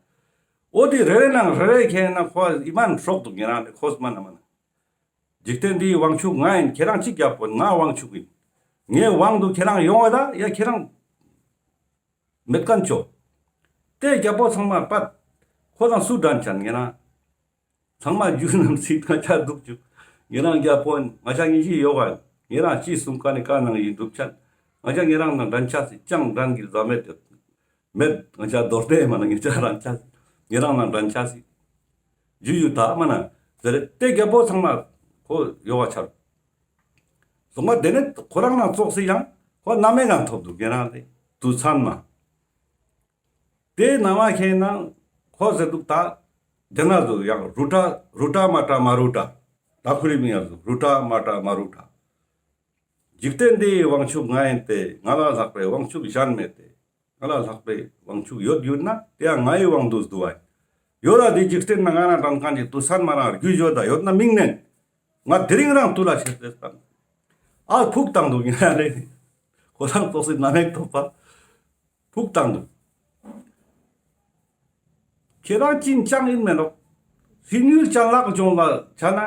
འོ་དེ་རེ་རེ་ནང་རེ་རེ་ཁེ་ན་ཁོ་ཨི་མན་སྲོག་འདུག་ཉེ་རང་ནི་ཁོ་སི་མ་ན་མ་ན། འཇིག་རྟེན་འདིའི་དབང་ཕྱུག་ང་ཡིན། ཁྱེ་རང་ཅི་རྒྱལ་པོ་ཡིན། ང་དབང་ཕྱུག་ཡིན། ངའི་དབང་དུ་ཁྱེ་རང་ཡོང་བ་ད་ཡ་ཁྱེ་རང་མེད་མཁན་ཆོ། དེ་རྒྱལ་པོ་ཚང་མ་པད་ཁོ་དང་སུ་འགྲན་ཅན་ཉེ་རང་། ཚང་མ་རྒྱུ་རྣམས་སྲིད་ང་ཅག་འདུག་ཅུག་ཉེ་རང་རྒྱལ་པོ་ཡིན། ང་ཅག་གཉིས་ཀྱི་ཡོག་ག་ཡིན། ཉེ་རང་ཅི་གསུང་ཀ་ནི་ཀ་ནང་ཡིན་འགྲུབ་ཅན། ང་ཅག་ཉེ་རང་ནང་འགྲན་ཆ་སྲིད་ཅང་འགྲན་གྱི་བཟའ་མེད་ཡོད། མེད་ང་ཅག་རྡོར་གདན་མ་ན་ཉེ་ཅག་རང་ཆ་སྲིད། ཉེ་རང་ནང་འགྲན་ཆ་སྲིད། ཇུ་ཇུ་ད་མ་ན་ཟེར་ཏེ་རྒྱལ་པོ་ཚང་མ་ཁོ་ཡོ་བ་ཆར། སོང་མ་དེ་ནས་ཁོ་རང་ནང་ཙོགས་སི་ཡང་ཁོ་ན་མེ་གང་ཐོབ་འདུག་ཉེ་རང་དེ་དུས་ཚང་མ། དེ་ན་མ་ཁེ་ན་ཁོ་ཟེར་འདུག་ད། དེ་ན་ཟུག་ཡང་རུ་ཏྲ་རུ་ཏྲ་མ་ཏྲ་མ་རུ་ཏྲ། ད་ཁུ་རི་མི་ཡང་ཟུག་རུ་ཏྲ་མ་ཏྲ་མ་རུ་ཏྲ། འཇིག་རྟེན་འདིའི་དབང་ཕྱུག་ང་ཡིན་ཏེ། ང་ལ་ལྷག་པའི་དབང་ཕྱུག་གཞན་མེད་དེ། ང་ལ་ལྷག་པའི་དབང་ཕྱུག་ཡོད་ཡོད་ན་དེ་ཡང་ངའི་དབང་དུ་བསྡུ་བ་ཡིན། ཡོད་ལ་དེ་འཇིག་རྟེན་ན་ང་རང་དྲན་མཁན་གྱི་དུས་ཚང་མ་རང་རྒྱུས་ཡོད་ད་ཡོད་ན་མིང་ནན། ང་དེ་རིང་རང་དུ་ལ་ཆེ་ཟེར་དང་། ཨ་ཕུག་བཏང་འདུག་ཡིན་ན་ལེ། ཁོ་རང་ཙོགས་སི་ན་མེག་ཐོབ་པ། ཕུག་བཏང་འདུག་ཁྱེ་རང་ཅིན་ཅང་ཡིན་མེད་ནོག་ཧྲིན་ཡུལ་ཅན་ལག་ལྗོངས་ལ་ཆ་ན།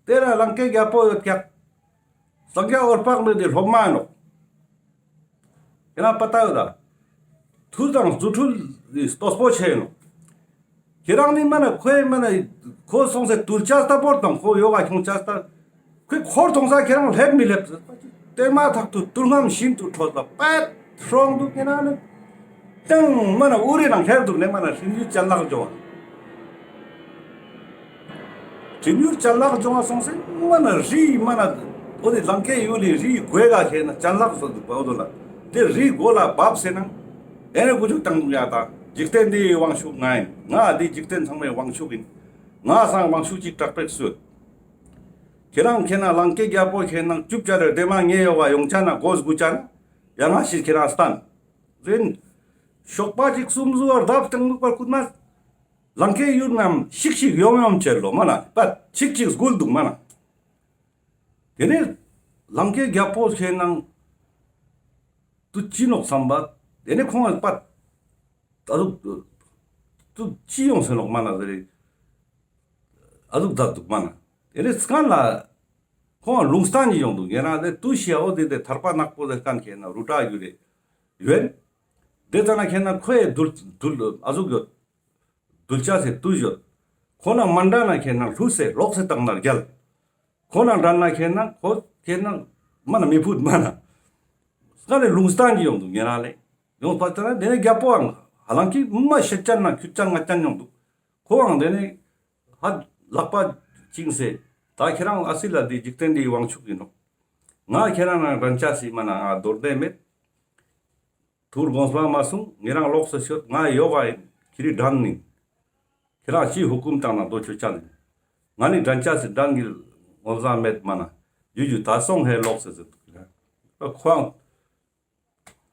དེ་ལ་ལང་ཀའི་རྒྱལ་པོ་ཡོད་ཀྱག་སངས་རྒྱས་འོད་དཔག་མེད་དེ་སློབ་མ་ཡིན་ནོག་ཁྱེ་རང་པ་ཏ་ཡོད་ད། ཐུལ་དང་རྫུ་འཕྲུལ་ལྟོས་པོ་ཆེ་ཡིན་ནོག་ཁྱེ་རང་ནི་མ་ན་ཁོའི་མ་ན་ཁོ་སོང་སེ་དུལ་ཅས་ལྟ་བོར་དང་ཁོ་ཡོ་ག་ཁྱོང་ཅས་ལྟ། ཁོའི་འཁོར་མཐོང་ས་ཁྱེ་རང་ལྷེབ་མི་ལྷེབ་ཟེར་པ་ཅིག་དེ་མ་ཐག་ཏུ་ཏུར་རྔམ་ཤིན་ཏུ་ཁྲོས་ལ་པད་ཧྲོང་འདུག་ཉེ་རང་ནི། ཏང་མ་ན་ཨུ་རི་ནང་ལྷེབ་འདུག་ནེ་མ་ན་ཧྲིན་ཡུལ་ཅན་ལག་ལྗོངས། ཧྲིན་ཡུལ་ཅན་ལག་ལྗོངས་སོང་སེ་མ་ན་རི་མ་ན་འོ་དེ་ལང་ཀའི་ཡུལ་ལི་རི་གོས་ག་ཁེ་ན་ཅན་ལག་སོ་འདུག་པ་འོ་དོ་ལ་དེ་རི་གོ་ལ་བབས་སེ་ན་ཨེ་ནེ་ཀུ་ཅུག་ཏང་འདུག་ཡ་ད་འཇིག་རྟེན་འདིའི་དབང་ཕྱུག་ང་ཡིན། ང་འདི་འཇིག་རྟེན་ཚང་མའི་དབང་ཕྱུག་ཡིན། ང་སང་དབང་ཕྱུག་ཅིག་དྲག་པོ་སུ་ཡོད། ཁྱེ་རང་ཁེ་ན་ལང་ཀའི་རྒྱལ་པོ་ཁེ་ན་ཅུབ་ཅ་རེ་དེ་མ་ངའི་ཡོ་ག་ཡོང་ཅ་ན་གོས་གུ་ཅ་ན་ཡ་ང་ཞིག་ཁྱེ་རང་སྟན། རིན། ཤོག་པ་ཅིག་སུམ་ཟུ་བར་བརྡབ་སྟེང་ནུག་པར་ཀུན་མ། ལང་ཀའི་ཡུལ་རྣམས་ཤིག་ཤིག་ཡོམ་ཡོམ་བྱེད་ལོ་མ་ན་པད་ཅིག་ཅིག་སྒུལ་འདུག་མ་ན། དེ་ནས་ལང་ཀའི་རྒྱལ་པོ་ཁེ་ན་དུ་ཅི་ནོག་བསམ་པ། དེ་ནས་ཁོང་ལ་པད་ཨ་ཟུག་དུ་ཅི་ཡོང་སེ་ནོག་མ་ན་ཟེར་རེ། ཨ་ཟུག་མཛད་འདུག་མ་ན། དེ་ནས་སྔན་ལ་ཁོང་ལུང་སྟན་ཅིག་ཡོང་འདུག་ཉེ་རང་དེ་དུ་ཤི་ཡ་འོ་དེ་དེ་ཐར་པ་ནག་པོ་ཟེར་མཁན་ཁེ་ན་རུ་ཏྲ་ཡུལ་རེ་ཡོད། དེ་ཙ་ན་ཁེ་ན་ཁོའི་དུལ་དུལ་ཨ་ཟུག་ཡོད། དུལ་ཅས་སི་དུས་ཡོད། ཁོ་ན་མ་འདྲ་ན་ཁེ་ན་ལྷུས་སེ་ལོག་སེ་བཏང་ན་རྒྱལ། ཁོ་ན་འདྲ་ན་ཁེ་ན་ཁོ་ཁེ་ན་མ་ན་མི་ཕུད་མ་ན། སྔ་ནས་ལུང་སྟན་ཅིག་ཡོང་འདུག་ཉེ་རང་ལེ། ཡོང་པ་ཙ་ན་དེ་ནས་རྒྱལ་པོའང་ཧ་ལང་ཀི་མ་ཤེད་ཅན་ན་ཁྱུད་ཅན་ང་ཅན་ཡོང་འདུག་ཁོའང་དེ་ནས་ཧ་ལག་པ་བཅིངས་སེ་ད་ཁྱེ་རང་ཨ་སི་ལ་འདི་འཇིག་རྟེན་འདིའི་དབང་ཕྱུག་ཡིན་ནོག་ང་ཁྱེ་རང་ནང་འགྲན་ཆ་སྲིད་མ་ན་ང་རྡོར་གདན་མེད། ཐུར་དགོངས་པ་མ་གསུང་ཉེ་རང་ལོག་སེ་ཤོད། ང་ཡོ་ག་ཡིན་ཁྱེ་རི་འགྲན་ནི། ཁྱེ་རང་ཅི་ཧུ་ཀུམ་བཏང་ན་དོ་ཆོ་ཅན་ནི། ང་ནི་འགྲན་ཆ་སི་འགྲན་གི་ངོ་བཟང་མེད་མ་ན། ཡུ་ཡུ་ད་སོང་ཧེ་ལོག་སེ་ཟེར་འདུག་ཁྱེ་རང་། ཁོའང་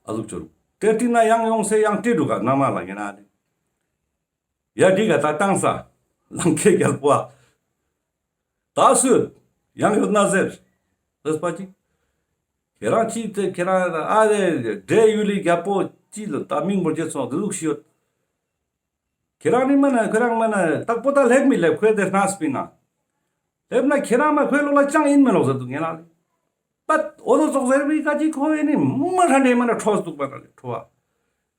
ཨ་ཟུག་ཅོ་རུག་ཏེ་ཏི་ན་ཡང་ཡོང་སེ་ཡང་ཏི་རུ་ག་ན་མ་ལ་ཉེ་རང་ནི། ཡ་འདི་ག་ད་བཏང་ས། ལང་ཀའི་རྒྱལ་པོ་ཨ། ད་སུ་ཡང་ཡོད་ན་ཟེར། ཟེར་པ་ཅིག་ཁྱེ་རང་ཅི་ཏེ་ཁྱེ་རང་ཨ་རེ་འདྲེ་ཡུལ་ལི་རྒྱལ་པོ་ཅི་ལ་ད་མིང་མོ་རྒྱལ་སོང་དེ་ཟུག་ཤི་ཡོད། ཁྱེ་རང་ནི་མ་ན་ཁྱེ་རང་མ་ན་ཏག་པོ་ད་ལེབ་མི་ལེབ་ཁོའི་དེ་སྣ་སྤིན་ན། ལེབ་ན་ཁྱེ་རང་མ་ཁོའི་ལོ་ལ་ཅང་ཡིན་མི་ལོག་ཟེར་འདུག་ཉེ་རང་ལེ། པད་འོ་དོ་ཙོགས་ཟེར་བི་ཀ་ཅིག་ཁོ་ཨེ་ནི་མ་ཧྲ་འདྲེ་མ་ན་ཁྲོས་འདུག་པ་ན་ལེ་ཁྲོ་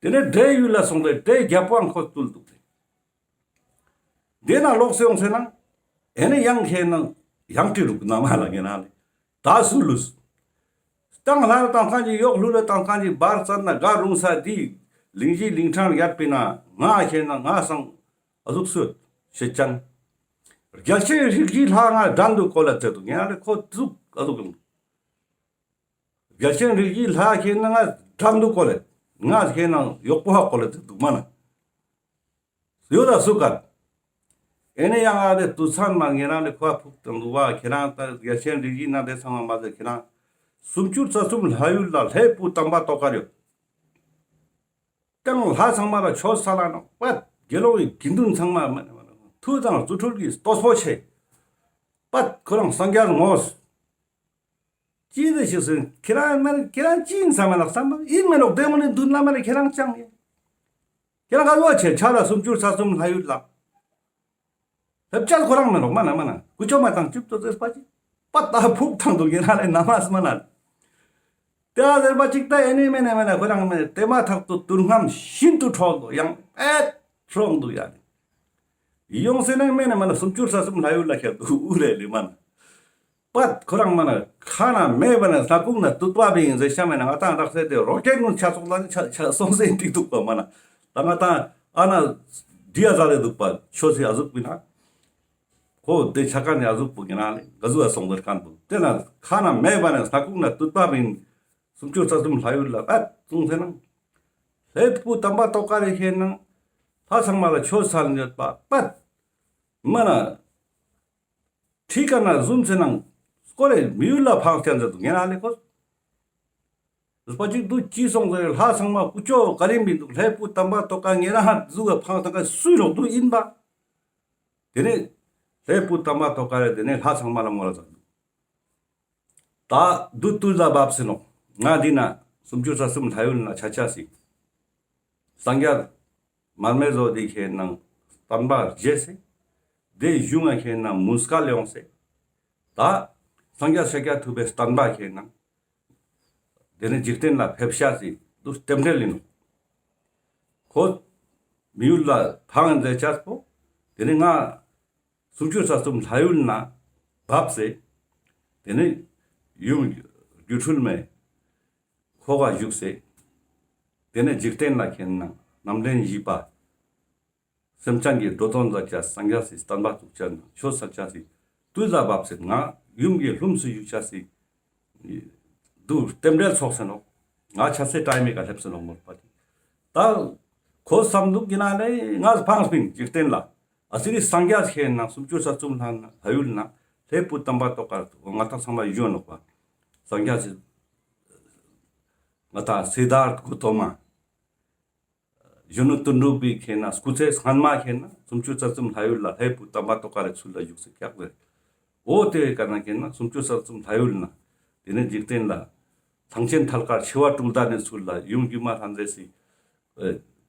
བ། དེ་ནས་འདྲེ་ཡུལ་ལ་སོང་སྟེ་འདྲེ་རྒྱལ་པོའང་ཁོ་བཏུལ་འདུག་སྟེ། དེ་ན་ལོག་སེ་ཡོང་སེ་ན། ཨེ་ནི་ཡང་ཁེ་ན། ཡང་ཏི་རུག་ན་མ་ལ་ངེ་རང་ལེ། ད་སུ་ལུས། ཏང་ལྷ་ཏང་ཁན་ཅིག་གཡོག་ལུ་ལ་ཏང་ཁན་ཅིག་བར་ཙམ་ན་ག་རུང་ས་དེ་ལིང་ཇི་ལིང་ཁྲང་ཡར་པི་ན་ང་ཁེ་ན་ང་སང་ཨ་ཟུག་སུ་ཤེས་ཅན། རྒྱལ་ཆེན་རིགས་བཞིའི་ལྷ་ང་དྲན་དུ་གོ་ལ་ཚེ་དུ་ངེ་རང་ལེ་ཁོ་ཟུག་ཨ་ཟུག་ལུང་། རྒྱལ་ཆེན་རིགས་བཞིའི་ལྷ་ཁེ་ན་ང་དྲན་དུ་གོ་ལེ། ང་ཁེ་ན་གཡོག་པོ་ཧ་གོ་ལེ་ཚེ་དུ་མ་ན། ཡོད་ད་སུ་ག་ཨེ་ནེ་ཡང་ཨ་དེ་དུ་ཚང་མ་ངེ་རང་ལེ་ཁོ་ཕུག་དང་འདུག་བ་ཁྱེ་རང་ད་རྒྱལ་ཆེན་རིགས་བཞི་ན་དེ་ཚང་མ་མ་ཟེར་ཁྱེ་རང་། སུམ་ཅུ་རྩ་གསུམ་ལྷ་ཡུལ་ལ་ལྷའི་བུ་དམ་པ་ཏོག་དཀར་ཡོད། ཏང་ལྷ་ཚང་མ་ལ་ཆོས་སལ་ལ་ནོག་པད་དགེ་སློང་གི་དགེ་འདུན་ཚང་མ་མ་མཐུ་དང་རྫུ་འཕྲུལ་གྱི་སྟོབས་པོ་ཆེ། པད་ཁོ་རང་སངས་རྒྱས་ངོས། ཅི་ཟེར་ཞིག་ཟེར་ཁྱེ་རང་མ་ཁྱེ་རང་ཅི་ཡིན་ས་མ་ལགས་བསམ་པ་ཡིན་མེ་ནོག་དེ་མོ་ནི་མདུན་ལ་མ་ལ་ཁྱེ་རང་ཅང་ཡིན། ཁྱེ་རང་ག་བོ་ཆེ་ཆ་ལ་སུམ་ཅུ་རྩ་གསུམ་ལྷ་ཡུལ་ལ། ལྷབ་ཅལ་ཁོ་རང་མེ་ནོག་མ་ན་མ་ན་ཀུ་ཅོ་མ་དང་ཅིབ་ཏོ་ཟེར་པ་ཅི། པ་ད་ཕུག་ཐང་དུ་ངེ་རང་ལེ་ན་མ་སྨ་ན། དེ་ཨ་ཟེར་པ་ཅིག་ད་ཨེ་ནེ་མེ་ནེ་མེ་ན་ཁོ་རང་མེ་དེ་མ་ཐག་ཏུ་དུར་རྔམ་ཤིན་ཏུ་འཕྲོག་འདུག་ཡང་ཨེ་འཕྲོག་འདུག་ཡ། ཡོང་སེ་ནང་མེ་ནེ་མ་ན་སུམ་ཅུ་རྩ་གསུམ་ལྷ་ཡུལ་ལ་ཁྱེར་འདུག་ཨུ་རེ་ལེ་མ་ན། པད་ཁོ་རང་མ་ན་ཁ་ན་མེ་བ་ན་སྣ་ཁུང་ན་དུད་པ་བི་ཡིན་ཟེར་ཤ་མེ་ན་ང་ཏང་རག་སེ་དེ་རོ་ཀེ་ཊ་ངུན་ཆ་ཚོགས་ལ་ཆ་ཆ་སོང་སེ་འགྲིག་འདུག་པ་མ་ན། ད་ང་ཏང་ཨ་ན་འདི་ཡ་ཟ་ལེ་འདུག་པ་ཆོས་སི་ཨ་ཟུག་པི་ན། ཁོ་དེ་ཆ་ཀ་ནི་ཨ་ཟུག་པོ་ངེ་རང་ལེ་ག་ཟུག་ཨ་སོང་ཟེར་ཁན་པོ་དེ་ན་ཁ་ན་མེ་བ་ན་སྣ་ཁུང་ན་དུད་པ་བི་ཡིན། སུམ་ཅུ་རྩ་གསུམ་ལྷ་ཡུལ་ལ་ཨ་ཙུང་ཟེར་ན། ལྷའི་བུ་དམ་པ་ཏོག་དཀར་རེ་ཁེ་ན་ལྷ་ཚང་མ་ལ་ཆོས་སལ་ཡོད་པ་པད། མ་ན། ཁྲི་ཀ་ན་ཟུམ་ཚེ་ནང་སྐོར་རེ་མི་ཡུལ་ལ་ཕངས་ཅན་ཟེར་དུ་ངེ་རང་ལེ་ཁོ། ཟུ་པ་ཅིག་དུ་ཅི་སོང་ཟེར་ལྷ་ཚང་མ་ཀུ་ཅོ་ག་རེ་མི་འདུག་ལྷའི་བུ་དམ་པ་ཏོག་དཀར་ངེ་རང་ཧ་ཟུག་ག་ཕངས་ཏང་ག་སུའི་རོགས་དུ་ཡིན་པ། དེ་ནས་ལྷའི་བུ་དམ་པ་ཏོག་དཀར་རེ་དེ་ནས་ལྷ་ཚང་མ་ལ་མོལ་ལ་ཟེར་དུ། ད་དུ་དུས་ལ་བབས་སེ་ནོག་ང་འདི་ན་སུམ་ཅུ་རྩ་གསུམ་ལྷ་ཡུལ་ན་ཆ་ཆ་སི། སངས་རྒྱས་མར་མེ་བཟོ་དེ་ཁེ་ནང་བསྟན་པ་རྒྱས་སེ། དེ་གཞུང་ང་ཁེ་ནང་མུན་སྐལ་ཡོང་སེ། ད་སངས་རྒྱས་ཤཱཀྱ་ཐུབ་པའི་བསྟན་པ་ཁེ་ནང་དེ་ནས་འཇིག་རྟེན་ལ་ཕེབས་ཤ་སི་དུ་རྟེན་འབྲེལ་ཡིན་ནོག་ཁོ་མི་ཡུལ་ལ་ཕངས་མཛད་ཅེས་པོ་དེ་ནས་ང་སུམ་ཅུ་རྩ་གསུམ་ལྷ་ཡུལ་ན་བབས་སེ། དེ་ནས་ཡུམ་སྒྱུ་འཕྲུལ་མའི་ཁོ་ག་བཞུགས་སེ། དེ་ནས་འཇིག་རྟེན་ལ་ཁེ་ནང་རྣམ་འདྲེན་བཞི་པ། སེམས་ཅན་གྱི་འགྲོ་དོན་མཛད་ཅེས་སངས་རྒྱས་སི་བསྟན་པ་བཙུགས་ཅེས་ཆོས་སལ་ཅེས་སི་དུས་ལ་བབས་སེ་ང་ཡུམ་གྱི་ལྷུམས་སུ་བཞུགས་ཅེས་སི་དུ་རྟེན་འབྲེལ་ཚོགས་སེ་ནོག་ང་ཆ་སེ་ཊའིམ་མི་ཀ་སླེབས་སེ་ནོག་མོལ་པ་ཅི། ད་ཁོ་བསམ་འདུག་གི་ན་ལེ་ང་ཕངས་པིན་འཇིག་རྟེན་ལ། ཨ་སི་རི་སངས་རྒྱས་ཁེ་ནང་སུམ་ཅུ་རྩ་གསུམ་ལྷ་ཡུལ་ན་ལྷའི་བུ་དམ་པ་ཏོག་དཀར་ང་ཏང་ཚང་མ་ཡོད་ནོག་པ། སངས་རྒྱས་སི་ང་ཏང་སི་དཱརྠ་གོ་ཏ་མ། གཞོན་ནུ་དོན་གྲུབ་པའི་ཁེ་ན་སྐུ་ཚེ་སྔན་མ་ཁེ་ན་སུམ་ཅུ་རྩ་གསུམ་ལྷ་ཡུལ་ལ་ལྷའི་བུ་དམ་པ་ཏོག་དཀར་རེ་ཚུལ་ལ་བཞུགས་སེ་ཀྱག་ཟེར། འོ་དེ་ཀ་ན་ཁེ་ན་སུམ་ཅུ་རྩ་གསུམ་ལྷ་ཡུལ་ན་དེ་ནས་འཇིག་རྟེན་ལ་ཐང་ཆེན་ཐལ་དཀར་འཆི་བ་དྲུག་ཟླ་ནས་ཚུལ་ལ་ཡུམ་སྒྱུ་མ་ལྷ་མཛེས་སི་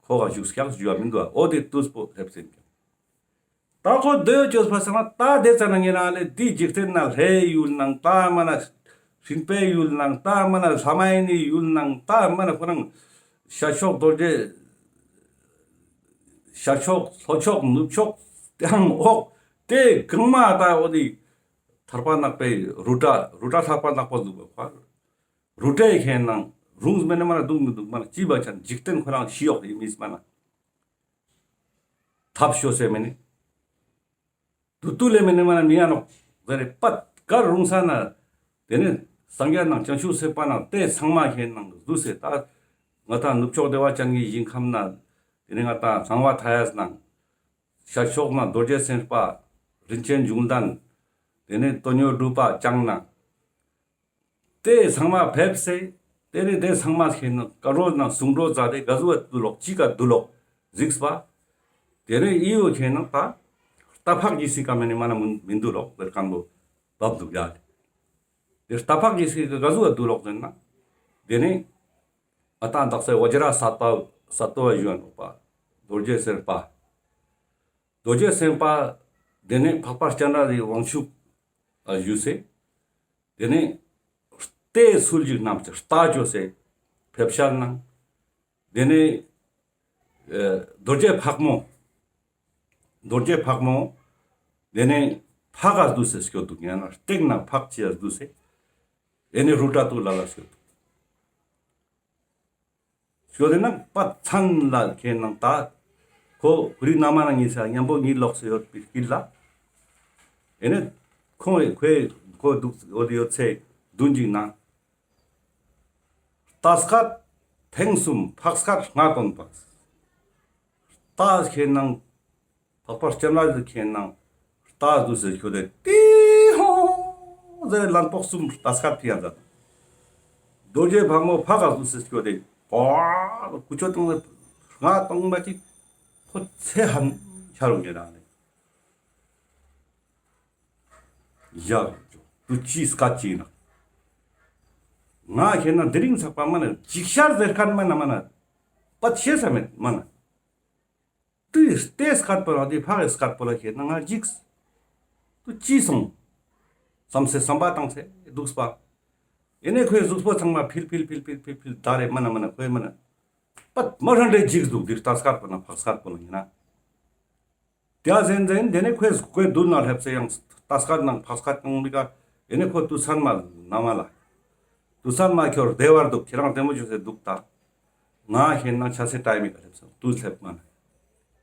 ཁོ་ག་བཞུགས་ཀྱག་ཞུ་བ་མི་འདུག་འོ་དེ་དུས་པོ་སླེབས་སེ་ཀྱག་ད་ཁོ་འདོད་ཅོས་པ་སང་ད་དེ་ཙ་ན་ངེ་རང་ལེ་འདི་འཇིག་རྟེན་ན་ལྷའི་ཡུལ་ནང་ད་མ་ན་སྲིན་པོའི་ཡུལ་ནང་ད་མ་ན་ལྷ་མ་ཡིན་ནི་ཡུལ་ནང་ད་མ་ན་ཁོ་རང་ཤར་ཕྱོགས་རྡོ་རྗེ་ཤར་ཕྱོགས་ལྷོ་ཕྱོགས་ནུབ་ཕྱོགས་དེའང་འོག་དེ་གང་མ་ད་འོ་དེ་ཐར་པ་ནག་པའི་རུ་ཏྲ་རུ་ཏྲ་ཐར་པ་ནག་པོ་འདུག་པ་ཁོ་རུ་ཏྲའི་ཁེ་ནང་རུང་མེ་ནི་མ་ན་འདུག་མི་འདུག་མ་ན་ཅི་བ་ཅན་འཇིག་རྟེན་ཁོ་རང་ཤི་ཡོག་ཡིན་མིས་མ་ན། ཐབས་ཤོ་སེ་མེ་ནི། དུ་དུ་ལེ་མེ་ནི་མ་ན་མི་ཡ་ནོག་ཟེར་རེ་པད་གར་རུང་ས་ན། དེ་ནི་སངས་རྒྱས་ནང་བྱང་ཆུབ་སེམས་དཔའ་ནང་དེ་ཚང་མ་ཁེ་ནང་འདུག་སེ་ད། ང་ཏང་ནུབ་ཕྱོགས་བདེ་བ་ཅན་གྱི་ཞིང་ཁམས་ན། དེ་ནི་ང་ཏང་གསང་བ་མཐའ་ཡས་ནང་། ཤར་ཕྱོགས་ན་རྡོ་རྗེ་སེམས་དཔའ། རིན་ཆེན་འབྱུང་ལྡན། དེ་ནི་དོན་ཡོད་གྲུབ་པ་ཅང་ན། དེ་ཚང་མ་ཕེབས་སེ། དེ་ནི་དེ་ཚང་མ་ཁེ་ན་ཀ་རོ་ན་གསུང་རོ་ཛ་དེ་ག་ཟུག་བ་དུ་ལོག་ཅི་ཀ་དུ་ལོག་གཟིགས་པ། དེ་ནི་ཨི་བོ་ཁེ་ན་ད་རྟ་ཕག་གི་སི་ཀ་མེ་ནི་མ་ན་མི་མི་དུ་ལོག་ཟེར་ཁན་བོ་བབ་འདུག་ཡ། དེ་རྟ་ཕག་གི་སི་ཀ་ག་ཟུག་བ་དུ་ལོག་ཟེར་ན། དེ་ནི་ཨ་ཏང་དག་ས་བཛྲ་སཏྭ་སཏྭ་བ་ཞུ་ཡ་ནོག་པ། རྡོ་རྗེ་སེམས་དཔའ། རྡོ་རྗེ་སེམས་དཔའ། དེ་ནི་འཕགས་པ་སྤྱན་རས་གཟིགས་དབང་ཕྱུག་ཨ་ཞུ་སེ། དེ་ནས་རྟའི་ཚུལ་ཞིག་བསྣམས་ཏེ་རྟ་བཅོས་སེ་ཕེབས་ཤར་ནང་། དེ་ནས་ཨེ་རྡོ་རྗེ་ཕག་མོ། རྡོ་རྗེ་ཕག་མོ། དེ་ནས་ ཕག་ག་འདུག་སེ་སྐྱོད་འདུག་ཡང་ན་སྟེང་ན་ཕག་ཅིག་ག་འདུག་སེ། ཨེ་ནེ་རུ་ཏྲ་དུག་ལ་ལ་སྐྱོད་འདུག་སྐྱོད་དེ་ན་པ་ཚན་ལ་ཁེན་ནང་ད་ཁོ་ཧུ་རི་ན་མ་ན་ཉི་ས་མཉམ་པོ་ཉི་ལོག་སེ་ཡོད་པའི་དཀྱིལ་ལ། ཨེ་ནེ་ཁོ་ཁོ་ཁོ་འདུག་འོ་དེ་ཡོད་ཚེ་མདུན་གྱི་ན། རྟ་སྐད་ཐེངས་གསུམ་ཕག་སྐད་ལྔ་བཏོན་པ། རྟ་ཁེན་ནང་ཕག་པ་སྤྱན་རས་གཟིགས་ཁེན་ནང་རྟ་འདུག་སེ་སྐྱོད་དེ་ཏི་ཧོ་ཟེར་ལན་ཕོག་གསུམ་རྟ་སྐད་ཕི་ཡང་མཛད། རྡོ་རྗེ་ཕག་མོ་ཕག་ག་འདུག་སེ་སྐྱོད་དེ་ཨ་ཀུ་ཅོ་བཏང་ལྔ་བཏང་མ་ཅིག་ཁོ་ཚེ་ཧན་ཆ་རུ་ངེ་རང་ནས། ཡ། དུ་ཅི་སྐད་ཅིག་ན། ང་ཁེན་ན་དེ་རིང་ཚག་པ་མ་ན་ཅིག་ཤར་ཟེར་ཁན་མ་ན་མ་ན། པད་ཤེས་ས་མེད་མ་ན། དུ་སྟེ་སྐད་པོ་ལ་དེ་ཕག་གི་སྐད་པོ་ལ་ཁེན་ན་ང་འཇིགས། དུ་ཅི་སོང་། བསམ་སེ་བསམ་པ་བཏང་སེ་འདུག་པ། ཨེ་ནེ་ཁོའི་གཟུགས་པོ་ཚང་མ་ཕིལ་ཕིལ་ཕིལ་ཕིལ་ཕིལ་ཕིལ་ད་རེ་མ་ན་མ་ན་ཁོའི་མ་ན། པད་མ་རང་འདྲེ་འཇིགས་འདུག་དེ་རྟ་སྐད་པོ་ན་ཕག་སྐད་པོ་ལ་ཡིན་ན། དེ་ཟེན་ཟེན་དེ་ནེ་ཁོས་ཁོའི་མདུན་ན་སླེབས་སེ་ཡང་རྟ་སྐད་ནང་ཕག་སྐད་ནང་མི་ཀ་ཨེ་ནེ་ཁོ་དུས་ཚན་མ་ན་མ་ལ། དུས་ཚན་མ་ཁྱོད་བདེ་བར་འདུག་ཁྱེད་རང་བདེ་མོ་བྱོས་སེ་འདུག་ད། ང་ཁེན་ན་ཆ་སེ་ཏའི་མི་ཀ་སླེབས་སེ་དུས་སླེབས་མ་ན།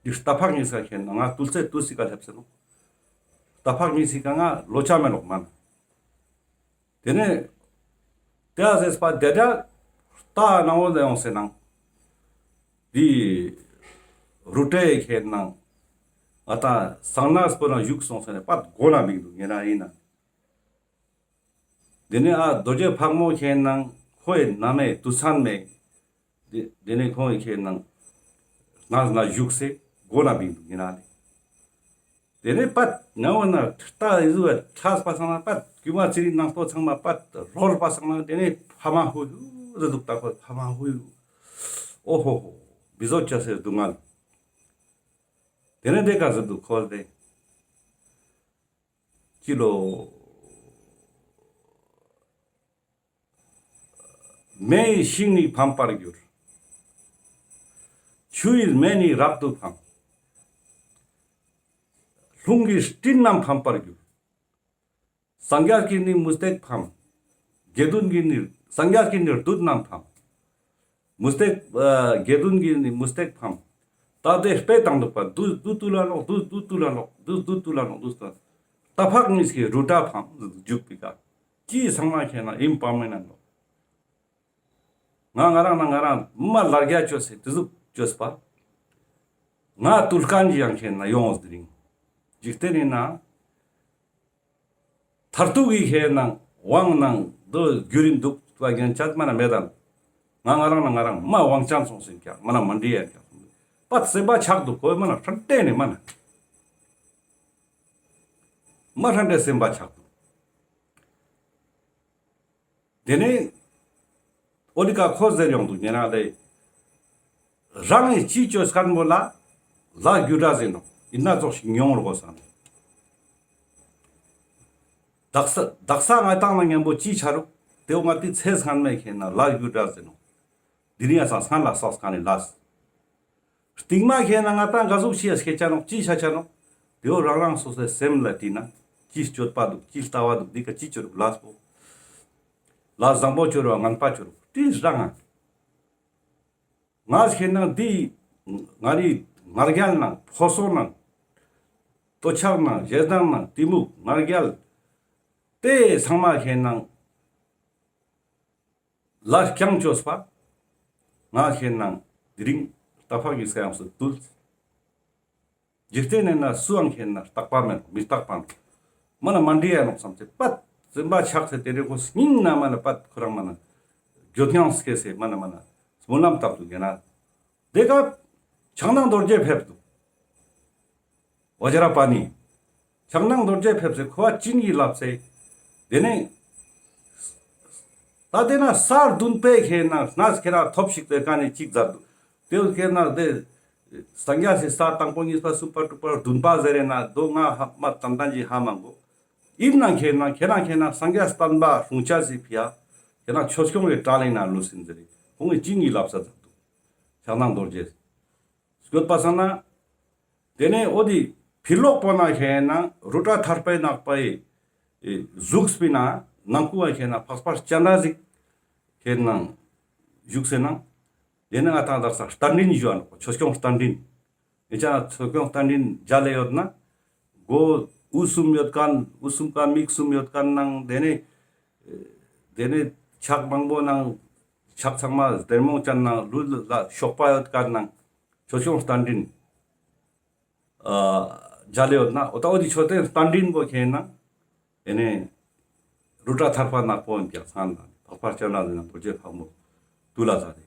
དེ་རྟ་ཕག་གཉིས་ཀ་ཁེན་ན་ང་དུས་ཚེ་དུས་སི་ཀ་སླེབས་སེ་ནོ། རྟ་ཕག་གཉིས་སི་ཀ་ང་ལོ་ཆ་མེད་ལོག་མ་ན། དེ་ནེ་དེ་ཟེར་པ་དེ་དེ་རྟ་ནང་འོ་ལ་ཡོང་སེ་ནང་། དེ་རུ་ཏྲའི་ཁེན་ནང་ང་ད་སང་ནག་པོ་ན་བཞུགས་སོང་སེ་ནེ་པད་སྒོ་ན་མིག་འདུག་ངེ་ན་ཡིན་ན། དེ་ནེ་ཨ་རྡོ་རྗེ་ཕག་མོ་ཁེན་ནང་ཁོའི་ན་མེ་དུས་ཚན་མེ། དེ་དེ་ནེ་ཁོང་ཁེན་ནང་ནག་ན་བཞུགས་སེ་སྒོ་ན་མིག་འདུག་ངེ་ན་ལེ། དེ་ནེ་པད་ང་འོ་ན་རྟ་ཡི་ཟུ་བ་ཁྲས་པ་སང་ན་པད་རྒྱུ་མ་ཚེ་རིང་ནང་ལྟོ་ཚང་མ་པད་རོལ་པ་སང་ན་དེ་ནེ་ཕ་མ་ཧུ་ཧུ་རེ་འདུག་ད་ཁོ་ཕ་མ་ཧུ་ཧུ། ཨོ་ཧོ་ཧོ། བི་ཟོ་ཅ་སེ་སྡུག་བསྔལ། དེ་ནེ་དེ་ཀ་ཟེར་འདུག་ཁོ་དེ། ཅི་ལོ། མེ་ཡི་ཤིང་ནི་ཕམ་པར་འགྱུར། ཆུ་ཡི་མེ་ནི་རབ་ཏུ་ཕམ། རླུང་གི་སྤྲིན་རྣམས་ཕམ་པར་འགྱུར། སངས་རྒྱས་ཀྱི་ནི་མུ་སྟེགས་ཕམ། དགེ་འདུན་གྱི་ནི་སངས་རྒྱས་ཀྱི་ནི་བདུད་རྣམས་ཕམ། མུ་སྟེགས་ཨ་དགེ་འདུན་གྱི་ནི་མུ་སྟེགས་ཕམ། ད་དེ་དཔེ་བཏང་འདུག་པ་དུ་དུ་དུ་ལ་ལོག་དུ་དུ་དུ་ལ་ལོག་དུ་དུ་དུ་ལ་ལོག་དུ་དུ། རྟ་ཕག་གཉིས་ཀྱི་རུ་ཏྲ་ཕམ་འཇུག་པའི་ཀ་ཅི་ཚང་མ་ཁེན་ན་ཨིན་པ་མེན་ན་ལོག་ང་ང་རང་ན་ང་རང་མ་ལར་རྒྱ་བཅོས་སེ་དེ་ཟུག་བཅོས་པ། ང་དུལ་ཁན་གྱི་ཡང་ཁེན་ན་ཡོང་འོས་དེ་རིང་། འཇིག་རྟེན་ནི་ན། མཐར་ཐུག་གི་ཁེན་ན་དབང་ནང་དུ་རྒྱུ་རིན་འདུག་པ་རྒྱན་ཆད་མ་ན་མེད་དམ། ང་ང་རང་ན་ང་རང་མ་དབང་ཅན་སོང་སེ་ཀྱང་མ་ན་མ་འདྲི་ཡ་ཀྱང་། པད་སེམས་པ་ཆགས་འདུག་གོ་མ་ན་ཧྲན་ཏེ་ནི་མ་ན། མ་ཧྲན་ཏེ་སེམས་པ་ཆགས་འདུག་དེ་ནེ་ཨོ་ལི་ཀ་ཁོ་ཟེར་ཡོང་དུག་ཉེ་རང་ལེ། རང་ངི་ཅི་ཅོས་ཁན་བོ་ལ་ལ་རྒྱུ་འབྲས་ཟེར་ནོག་ཨིན་ན་ཙོགས་ཤིག་མྱོང་རོགས་སང་། དག་ས་དག་ས་ང་ཏང་ན་ཉམ་པོ་ཅི་ཆ་རུག་དེ་བོ་ང་ཏི་ཚེ་སང་མེ་ཁེན་ན་ལ་རྒྱུ་འབྲས་ཟེར་ནོག་དེ་རིང་ཡ་སང་སང་ལ་སོགས་ཁན་ནི་ལས། སྟིང་མ་ཁེན་ན་ང་ཏང་ག་ཟུག་ཤི་ཡ་སྐྱེ་ཆ་ནོག་ཅི་ཆ་ཆ་ནོག་དེ་བོ་རང་རང་སོ་སོའི་སེམས་ལ་དྲིས་ན་ཅི་སྤྱོད་པ་དུག་ཅི་ལྟ་བ་དུག་འདི་ཀ་ཅི་ཅོ་རུག་ལས་པོ། ལས་བཟང་པོ་ཅོ་རུག་ངན་པ་ཅོ་རུག་དྲིས་རང་ང་། ང་ཁེན་ན་འདི་ང་རི་ང་རྒྱལ་ནང་ཕོ་སོ་ནང་ལྟོ་ཆག་ནང་ཞེ་སྡང་ནང་གཏི་མུག་ང་རྒྱལ་དེ་ཚང་མ་ཁེན་ན་ལ་རྐྱང་ཅོས་པ། ང་ཁེན་ན་དེ་རིང་རྟ་ཕག་གི་སྐྱ་ཡམས་སུ་བཏུལ། འཇིག་རྟེན་ནི་ན་སུའང་ཁེན་ན་རྟག་པ་མེད་མི་རྟག་པ་མེད། མ་ན་མ་འདྲི་ཡ་ནོག་བསམ་སྟེ་པད་སེམས་པ་ཆགས་སེ་དེ་རིང་ཁོ་སྙིང་ན་མ་ན་པད་ཁོ་རང་མ་ན་འགྱོད་སྙམ་སྐྱེས་སེ་མ་ན་མ་ན་སྨོན་ལམ་བཏབ་དུག་ཡ་ན། དེ་ཀ་ཕྱག་ན་རྡོ་རྗེ་ཕེབས་དུག་བཛྲ་པཱ་ཎི། ཕྱག་ན་རྡོ་རྗེ་ཕེབས་སེ་ཁོ་བ་བྱིན་གྱིས་བརླབས་སེ། དེ་ནེ་ད་དེ་ན་ས་བདུན་པའི་ཁེན་ན་གནས་ཁེ་ར་ཐོབ་ཤིག་དེ་ཀ་ནེ་ཅིག་མཛད་དུག་དེ་བོ་ཁེན་ན་དེ་སངས་རྒྱས་སི་ས་དང་པོ་གཉིས་པ་གསུམ་པ་དྲུག་པ་བདུན་པ་ཟེར་རེ་ན་དོ་ང་ཧ་མ་ཏན་ཏན་ཅིག་ཧ་མ་གོ་ཨིན་ན་ཁེན་ན་ཁེན་ན་ཁེན་ན་སངས་རྒྱས་བསྟན་པ་སྲུང་ཅེས་སི་ཕི་ཡ་ཁེན་ན་ཆོས་སྐྱོང་གི་དྲ་ལེན་ན་ལུས་ཟིན་ཟེར་རེ་ཁོང་གི་བྱིན་གྱིས་བརླབས་ས་མཛད་དུག་ཕྱག་ན་རྡོ་རྗེ། སྐྱོད་པ་སང་ན། དེ་ནེ་འོ་དེ་ ཏེ་ལོག་པོ་ན་ཁེ་ན་རུ་ཏྲ་ཐར་པའི་ནག་པའི་ཨེ་གཟུགས་པོའི་ནང་ནང་ཁུ་བ་ཁེ་ན་འཕགས་པ་སྤྱན་རས་གཟིགས་ཁེ་ན་བཞུགས་སེ་ན། ཏེ་ནེ་ང་ཏང་དག་ས་རྟ་མགྲིན་ཞུ་བ་ནོག། ཆོས་སྐྱོང་རྟ་མགྲིན། ཨེ་ཅག་ཆོས་སྐྱོང་རྟ་མགྲིན་མཇལ་ལེ་ཡོད་ན། མགོ་དབུ་གསུམ་ཡོད་ཁན་དབུ་གསུམ་ཀ་མིག་གསུམ་ཡོད་ཁན་ནང་ཏེ་ནེ་ཏེ་ནེ་ཕྱག་མང་པོ་ནང་ཕྱག་ཚང་མ་གདོང་པ་ཅན་ནང་ལུས་ལ་གཤོག་པ་ཡོད་ཁན་ནང་ཆོས་སྐྱོང་རྟ་མགྲིན། ཨ་མཇལ་ལེ་ཡོད་ན་འོ་ད་འོ་ཏེ་མཆོད་རྟེན་རྟ་མགྲིན་པོ་ཁེ་ན་ཨེ་ནེ་རུ་ཏྲ་ཐར་པ་ནག་པོ་ཨིན་ཀྱག་སང་ན་འཕགས་པ་སྤྱན་རས་གཟིགས་ནང་རྡོ་རྗེ་ཕག་མོ་ཏུ་ལ་ཟ་རེ།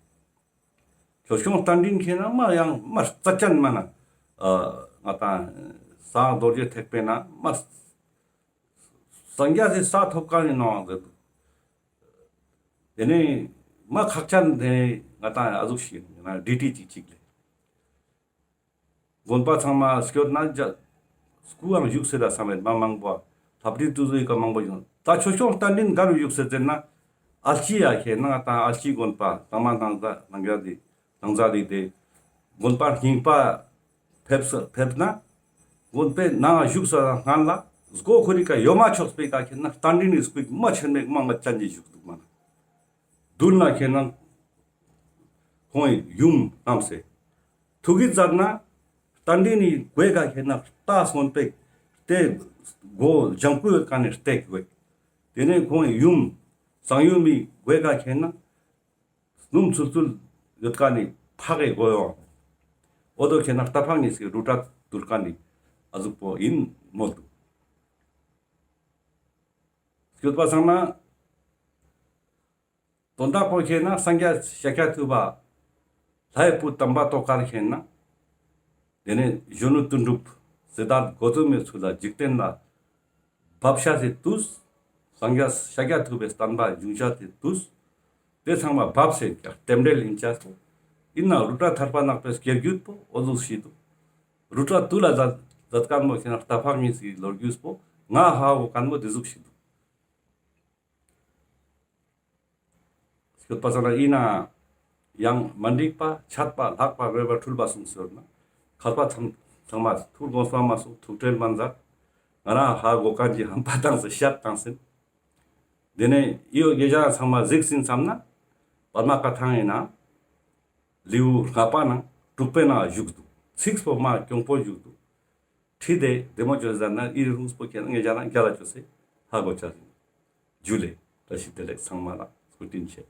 ཆོས་སྐྱོང་རྟ་མགྲིན་ཁེ་ན་མ་ཡང་མ་རྩ་ཅན་མ་ན་ཨ་ང་ཏང་ས་རྡོ་རྗེ་ཐེག་པའི་ནང་མ་སངས་རྒྱས་སི་ས་ཐོབ་ཁན་ཨིན་ནོག་ཟེར་དུག། ཏེ་ནེ་མ་ཁག་ཅན་ཏེ་ང་ཏང་ཨ་ཟུག་ཤིག་ན་ཌི་ཊི་ཅིག་ཅིག་ལེ། དགོན་པ་ཚང་མ་སྐྱོད་ན་ཇ་སྐུའང་བཞུགས་སེ་ད་བསམ་མེད་མ་མང་པོ་ལྷ་བྲིས་ཏུ་ཟུག་ག་མང་པོ་ཡོང་། ད་ཆོས་སྐྱོང་རྟ་མགྲིན་ག་རུ་བཞུགས་སེ་ཟེར་ན་ཨལ་ཅི་ཡ་ཁེ་ན་ད་ཨལ་ཅི་དགོན་པ་དང་མ་ནང་ད་ནང་ཡ་དེ་ནང་ཟ་དེ་དེ་དགོན་པ་རྙིང་པ་ཕེབས་ཕེབས་ན་དགོན་པའི་ནང་བཞུགས་སེ་ད་སྔན་ལ་སྒོ་ཁོ་རི་ཀ་ཡོ་མ་ཆོག་པའི་ཀ་ཁེ་ན་རྟ་མགྲིན་ནི་སྐུ་མ་ཆེན་མེད་མ་ང་ཅན་གྱི་བཞུགས་དུག་མ་ན། མདུན་ལ་ཁེ་ན་ཁོང་ཡུམ་བསྣམས་སེ། ཐུགས་ཀྱི་རྩ་ན་རྟ་མགྲིན་ནི་གོས་ཀ་ཁེ་ན་རྟ་སོན་པེ་རྟའི་མགོ་ལྗང་ཁུ་ཡོད་ཁན་ནི་རྟའི་གོས། ཏེ་ནེ་ཁོང་ཡུམ་གསང་ཡུམ་མི་གོས་ཀ་ཁེ་ན་སྣུམ་ཚུལ་ཚུལ་ཡོད་ཁན་ནི་ཕག་གི་མགོ་ཡོང་། འོ་དོ་ཁེ་ན་རྟ་ཕག་གཉིས་ཀྱི་རུ་ཏྲ་ཏུར་ཁན་ནི་ཨ་ཟུག་པོ་ཨིན་མོལ་དུག། སྐྱོད་པ་སང་ན། དོན་དག་པོ་ཁེ་ན་སངས་རྒྱས་ཤཱཀྱ་ཐུབ་པ་ལྷའི་བུ་དམ་པ་ཏོག་དཀར་ཁེ་ན། ཏེ་ནེ་གཞོན་ནུ་དོན་གྲུབ་སིདྡྷཱརྠ་གོ་ཏ་མའི་ཚུལ་ལ་འཇིག་རྟེན་ལ་བབས་ཤ་ཟེར་དུས། སངས་རྒྱས་ཤཱཀྱ་ཐུབ་པའི་བསྟན་པ་འབྱུང་ཤ་ཟེར་དུས། ཏེ་ཚང་མ་བབས་སེ་ཀྱང་རྟེན་འབྲེལ་ཨིན་ཅས་སོ། ཨིན་ན་རུ་ཏྲ་ཐར་པ་ནག་པོའི་སྐྱེ་རྒྱུད་པོ་འོ་ཟུག་ཤིག་དུག། རུ་ཏྲ་ཏུ་ལ་ཛད་ཁན་པོ་ཁེ་ན་རྟ་ཕག་གཉིས་སི་ལོ་རྒྱུས་པོ་ང་ཧ་གོ་ཁན་པོ་ཏེ་ཟུག་ཤིག་དུག། སྐྱོད་པ་སང་ན་ཨིན་ན་ཡང་མ་འགྲིག་པ་ཆད་པ་ལྷག་པ་མེད་པ་འཁྲུལ་པ་གསུངས་ཟེར་ན། མཁས་པ་ཚང་ཚང་མ་ཐུགས་དགོངས་པ་མ་གསུངས་ཐུགས་ཁྲལ་མ་མཛད། ང་རང་ཧ་གོ་ཁན་གྱི་ཧམ་པ་བཏང་སེ་བཤད་བཏང་སེ་ཨིན། ཏེ་ནེ་ཨི་བོ་དགེ་རྒན་ཚང་མ་གཟིགས་ཟིན་བསམ་ན་པདྨ་བཀའ་ཐང་ཨིན་ན་ལེའུ་ལྔ་པ་ནང་དྲུག་པའི་ནང་བཞུགས་དུག། ཚིགས་པོ་མ་གྱོང་པོ་བཞུགས་དུག། ཁྲིད་དེ་བདེ་མོ་ཅོས་ཟ་ན་ཨི་རུ་ལུང་པོ་ཁེ་ན་ངེད་ཅག་ལ་རྒྱལ་ལ་ཅོས་སེ་ཧ་གོ་ཆ་ཟིན། ཇུ་ལེ། བཀྲ་ཤིས་བདེ་ལེགས་ཚང་མ་ལ་སྐུ་དྲིན་ཆེ།